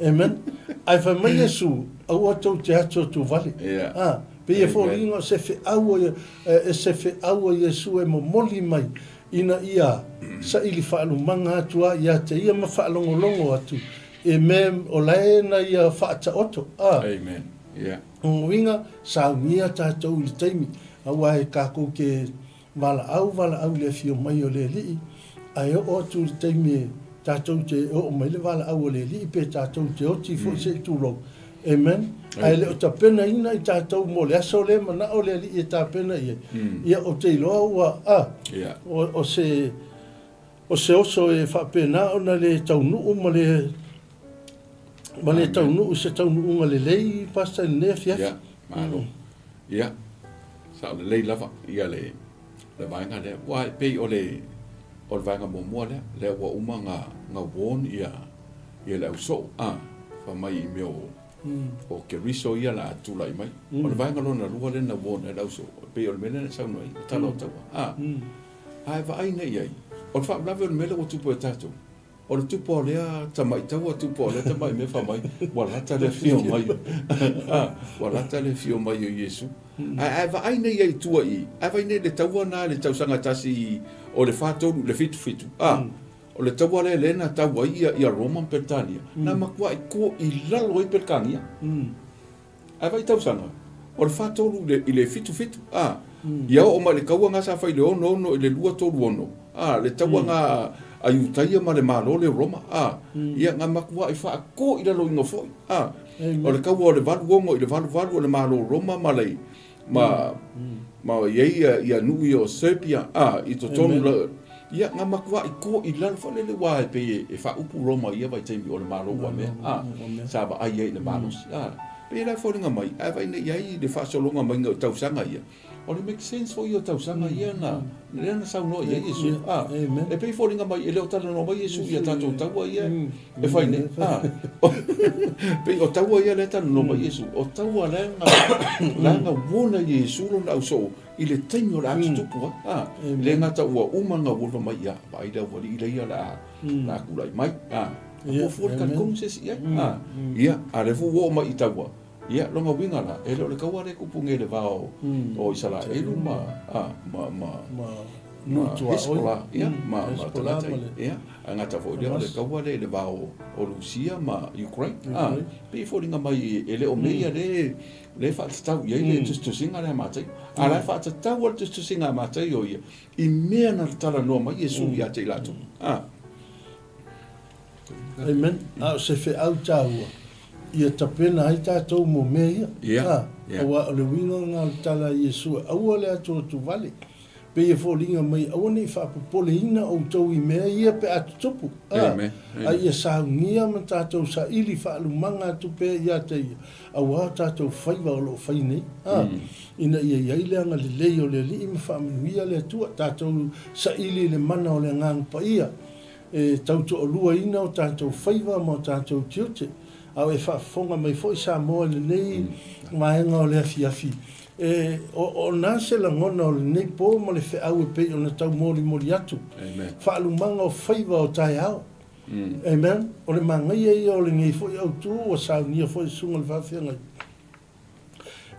Amen. Ae fai mai Iesu, aua tou te atuatu vale. A, pei e foliga o se feau a, se feau a Iesu e momoli mai ina ia saili faalumaga atu a ia te ia ma faalogologo atu e mea o la e na ia faataoto. A. Amen. Yeah. O uiga, saunia tatou i le taimi, aua e kakou te Valaau, valaau i le afio mai o le Alii, ae oo atu i le taimi e tatou te oo mai le valaau a le Alii pe tatou te oti foi se i tulou. Amen. Ae le o tapenaina i tatou mo le aso lea manao le Alii e tapena i ai. Ia ou te iloa ua, a, o se, o se oso e faapena ona le taunuu ma le, ma le taunuu i se taunuuga lelei, Pastor, i lenei afiafi. Ia, malo. Ia, sao lelei lava ia le le vaega lea. Aua e pei o le o le vaega muamua lea, lea ua uma ona ona warn ia ia le ausoo, a, fai mai i mea o o Keriso ia o le a tulai mai. O le vaega lona lua lea na warn ai le ausoo, e pei o le mea lea na e saunoa ai, o tala o taua, a. Ae vaai nei i ai, o le faalavelave o le mea lea ua tupu ia tatou, O le tupu o lea tamai taua tupu o lea tamai mea fai mai ua lata le afio mai ua lata le afio mai o Iesu. Ae ae vaai nei ai i tua i i, ae vaai nei le taua na le tausaga tasi o le 43 le 77 a o le taua lea lea na tau ai ia ia Roma ma Peretania na matuai ko i lalo ai Peretania. Ae vaai tausaga, o le 43 i le 77, a, ia oo mai i le taua na sa fai i le 66 i le 236, a, le taua na a Iutaia ma le Malo lea o Roma, a, ia, na matuai faatoilaloina foi, a. O le kaua o le 86 i le 88 o le Malo o Roma ma le, ma, ma i ai ia, ia nuu ia o Serbia, a, i totonu la, ia, na matuai toilalo foi lele aua e pei e, e faaupu Roma i ia vaitaimi o le Malo ua mea, a, sa vaai ai i le malosi, a. Pei la e foliga mai, a vaai nei i ai le faasologa maiga o tausaga ia, O le make sense foi ia o tausaga ia na, lea na saunoa i ai Iesu. A, e pei e foliga mai e le o talanoa mai Iesu i a tatou taua ia e fai nei. A, pei o taua ia lea e talanoa mai Iesu, o taua lea na, la na warn ai Iesu lona ausoo i le taimi o le a tutupu ai. A, le gata ua uma ona warn mai, ia, vaai le aualii lea o le a, le a tulai mai. A, fuafua le talitonu se isi i ai. A, ia, a o lea foi ua oo mai i taua, Ia, lona uiga la, e le o le kaua lea e tupu nei i le va o, o Isaraelu ma, a, ma, ma, ma, ma Hezbollah, ia, ma, ma tagata ia, ae gata foi lea o le kaua lea i le va o, o Rusia ma Ukraine, a, pei e foliga mai e le o mea ia lea, lea e faatatau i ai le tusitusiga lea a Mataio. A o la e faatatau lava le tusitusiga a Mataio ia i mea na talanoa mai Iesu ia te i latou. A. Amen. A o se feau taua, ia tapena ai tatou mo mea ia. Ia, A, ia. Aua o le uiga lena o le tala a Iesu, aua le atuatuvale, pei e foliga mai, aua ne i faapopoleina outou i mea ia pe a tutupu. A, Amen. a Amen. ia saunia ma tatou saili faalumaga atu pea ia te ia, aua o tatou faiva o lo o fai nei. A, ina ia i ai le agalelei o le Alii ma faamanuia le Atua, tatou saili i le mana o le Agaga Paia, E tautoaluaina o tatou faiva ma o tatou tiute, a o e faafofoga mai foi Samoa i lenei vaega o le afiafi. E o na se lagona o lenei po ma le feau e pei ona taumolimoli atu. Faalumaga o faiva o taeao. Amen. O le manaia ia o lenei foi autu ua saunia foi e Susuga i le Faafeagai.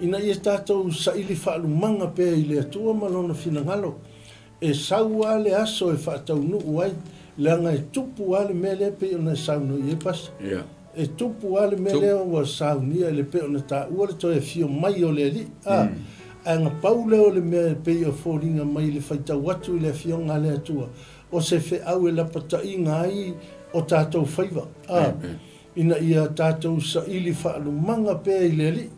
Ina ia tatou saili faalumaga pea i le Atua ma Lona finagalo, e sau lava le aso e faataunuu ai, leaga e tupu lava le mea lea pei ona e saunoa i ai, Pastor. Yeah. E tupu lava le mea lea ua saunia i le pei ona taua le toe afio mai o le Alii. A, ae na pau lea o le mea e pei e foliga mai i le faitau atu i le Afioga a le Atua, o se feau e lapataiga ai o tatou faiva. A. Amen. Ina ia tatou saili faalumaga pea i le Alii.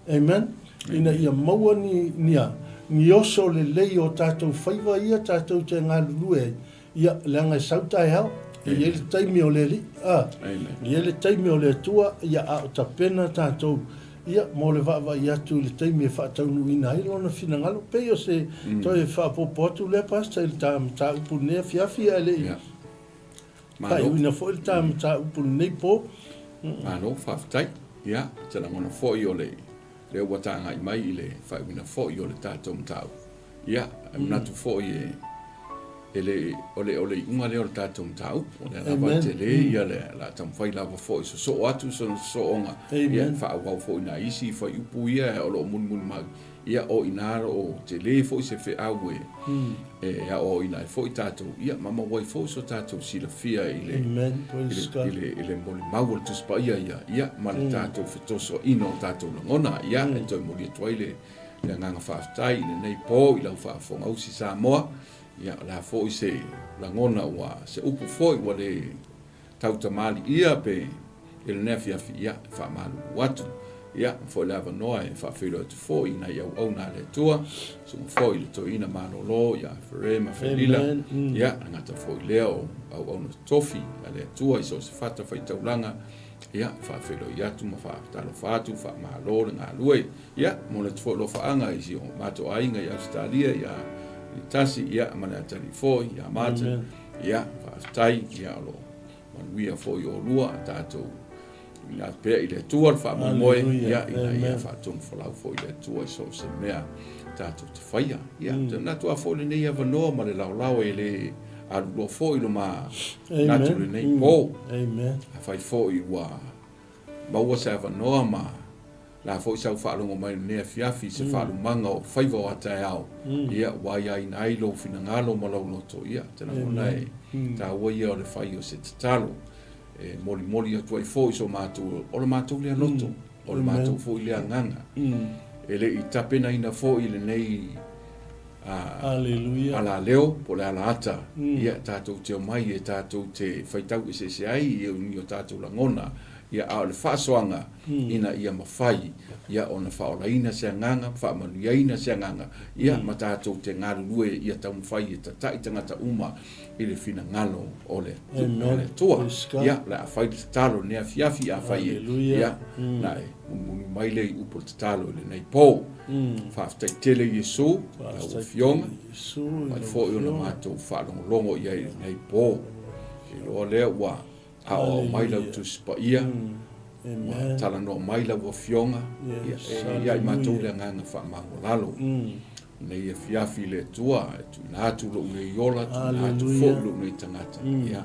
Amen. Ina ia maua ni, ni a, ni oso lelei o tatou faiva ia tatou te galulue ai. Ia, leaga e sau taeao, e i ai le taimi o le Alii. A, Amen. e i ai le taimi o le Atua, ia, a o tapena tatou, ia, mo le vaavaai atu i le taimi e faataunuuina ai Lona finagalo. Pei o se toe faaopoopo atu lea, Pastor, i le ta mataupu i lenei afiafi, ae le i. Yeah. Malo. Faaiuina foi le ta mataupu i lenei po. Malo, faafetai. Ia, ou te lagona foi o le lea ua ta agai mai i le faaiuina foi o le tatou mataupu. Ia, e manatu foi e e le o le o le iuga lea o le tatou mataupu. O lea lava e tele ia le o le a taumafai lava foi e sosoo atu sona sosooga. Ia, e faaauau foi nai isi fuaiupu ia o lo o mulimuli mai. Ia, o i ina o lo o tele foi se feau e, e aoaoina ai foi tatou, ia, ma maua ai foi so tatou silafia i le, Amen. Praise i le, i God. le, i le molimau o le Tusi Paia ia, ia, ma le tatou fetosoaina o tatou lagona. Ia, e toe momoli atu ai le, le agaga faafetai i lenei po i lau faafofogausi Samoa. Ia, o le a foi se lagona ua, se upu foi ua le tautamaliia pe i lenei afiafi, ia, e faamalulu atu. Ia, foi le avanoa e faafeiloai atu foi i nai auauna a le Atua, susuga foi i le toeaina malolo ia Fere ma Felila, Amen. Ia, le gata foi lea o auauna totofi a le Atua i so o se fatafaitaulaga, ia, e faafeiloai atu ma faatalofa atu, faamalo le galue. Ia, momoli atu foi alofaaga i si o matou aiga i Ausetalia, ia Tasi, ia, ma le atalii foi, ia Martin. Amen. Ia, faafetai, ia, o lo o manuia foi oulua, a tatou tuuina atu pea i le Atua le faamoemoe, Hallelujah. ia, ina ia Amen. faatonufolau foi le Atua i so o se mea tatou te faia. Ia, mm. te manatu a foi lenei avanoa ma le laolao e le aluloa foi lo ma natu Amen. lenei po. Amen. Afai foi ua maua se avanoa ma La foi sau faalogo mai i lenei afiafi i se faalumaga o faiva o a taeao, ia, ua aiaina ai lou finagalo ma lou loto, ia, te lagona e taua ia o le fai o se tatalo e molimoli atu ai foi so matou, o le matou lea loto, o le matou foi lea agaga. E le i tapenaina foi lenei. Aleluia. Alaleo po o le alaata, ia, tatou te omai e tatou te faitau eseese ai i ni o tatou lagona, ia, a o le faasoaga ina ia mafai, ia, ona faaolaina se agaga, faamanuiaina se agaga, ia, ma tatou te galulue ia taumafai e tatai tagata uma i le finagalo o le Atua. Ia, o le a fai le tatalo i lenei afiafi, afai e, ia, na e mulimuli mai lea i upu o le tatalo i lenei po. Faafetai tele Iesu, lau Afioga, mai foi ona matou faalogologo i ai i lenei po. Iloa lea ua aoao mai lau Tusi Paia, ua talanoa mai lau Afioga, ia, e ia i matou le agaga faamaualalo. Nei afiafi le Atua, e tuuina atu lou nei ola, tuuina atu foi lou nei tagata, ia,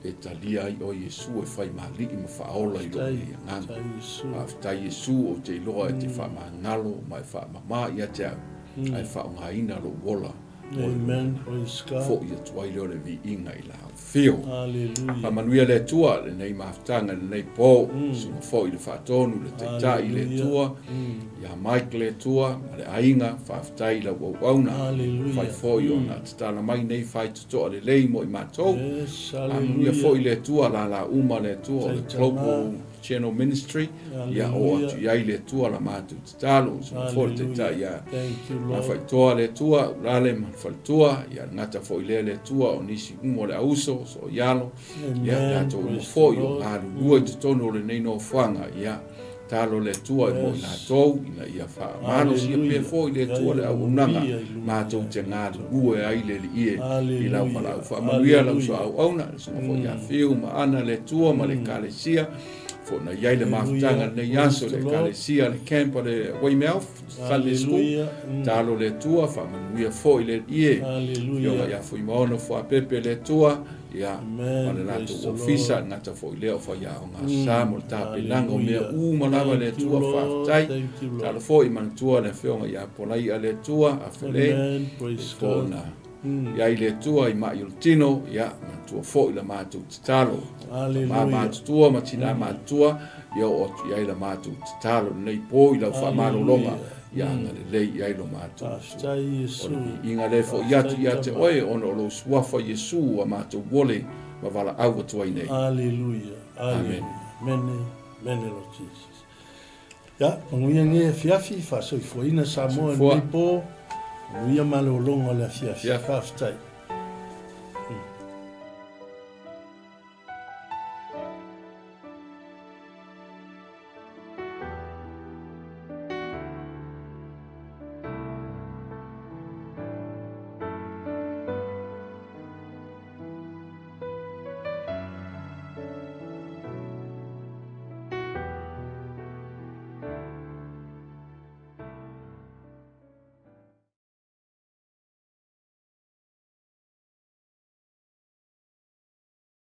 e talia ai oe Iesu e fai ma Alii ma Faaola i lou nei agaga. Faafetai Iesu, ou te iloa e te faamagalo ma e faamama ia te au, ae faaaogaina lou ola mo le lumanai. Foi atu ai lea o le viiga i lau Afio. Faamanuia le Atua lenei mafutaga i lenei po, susuga foi i le Faatonu, le Taitai i le Atua, ia Mike le Atua ma le aiga, faafetai i lau auauna, fai foi ona tatala mai nei faitotoa lelei mo i matou. Faamanuia foi le Atua lala uma le Atua o le Global Channel Ministry, ia oo atu i ai le Atua la matou tatalo, susuga foi le Taitai ia Gafaitoa le Atua, Ulale ma le faletua, ia le gata foi lea le Atua o nisi uma o le auso, soialo, ia tatou uma foi o galulue i totonu o lenei nofoaga, ia talo le Atua i mo i latou, ina ia faamalosia pea foi le Atua le auaunaga, matou te galulue ai le Alii e i lau valaau. Faamanuia lau soauauna, le susuga foi ia Fiu ma Ana le Atua ma le Ekalesia, foi na i ai le mafutaga i lenei aso i le Ekalesia, le camp a le Weymouth Sunday School. Talo le Atua, faamanuia foi le Alii e. Afioga ia Fuimaono Fuapepe le Atua, ia, ma le latou ofisa, e gata foi lea o faiaoga sa mo le tapenaga o mea uma lava le Atua, faafetai. Talo foi manatua le Afioga ia Polaia le Atua, Afele, e foi na i ai le Atua i mai o le tino, ia, manatua foi la matou tatalo. Tama matutua ma tina matutua, ia oo atu i ai la matou tatalo lenei po i lau faamalologa, ia agalelei i ai lo matou Atua. O le viiga lea e foi atu ia te oe ona o lou suafa Iesu ua matou ole ma valaau atu ai nei. Aleluia. Amene. Mene, mene Lord Jesus. Ia, manuia lenei afiafi, faasoifuaina Samoa i lenei po, manuia malologa o le afiafi. Faafetai.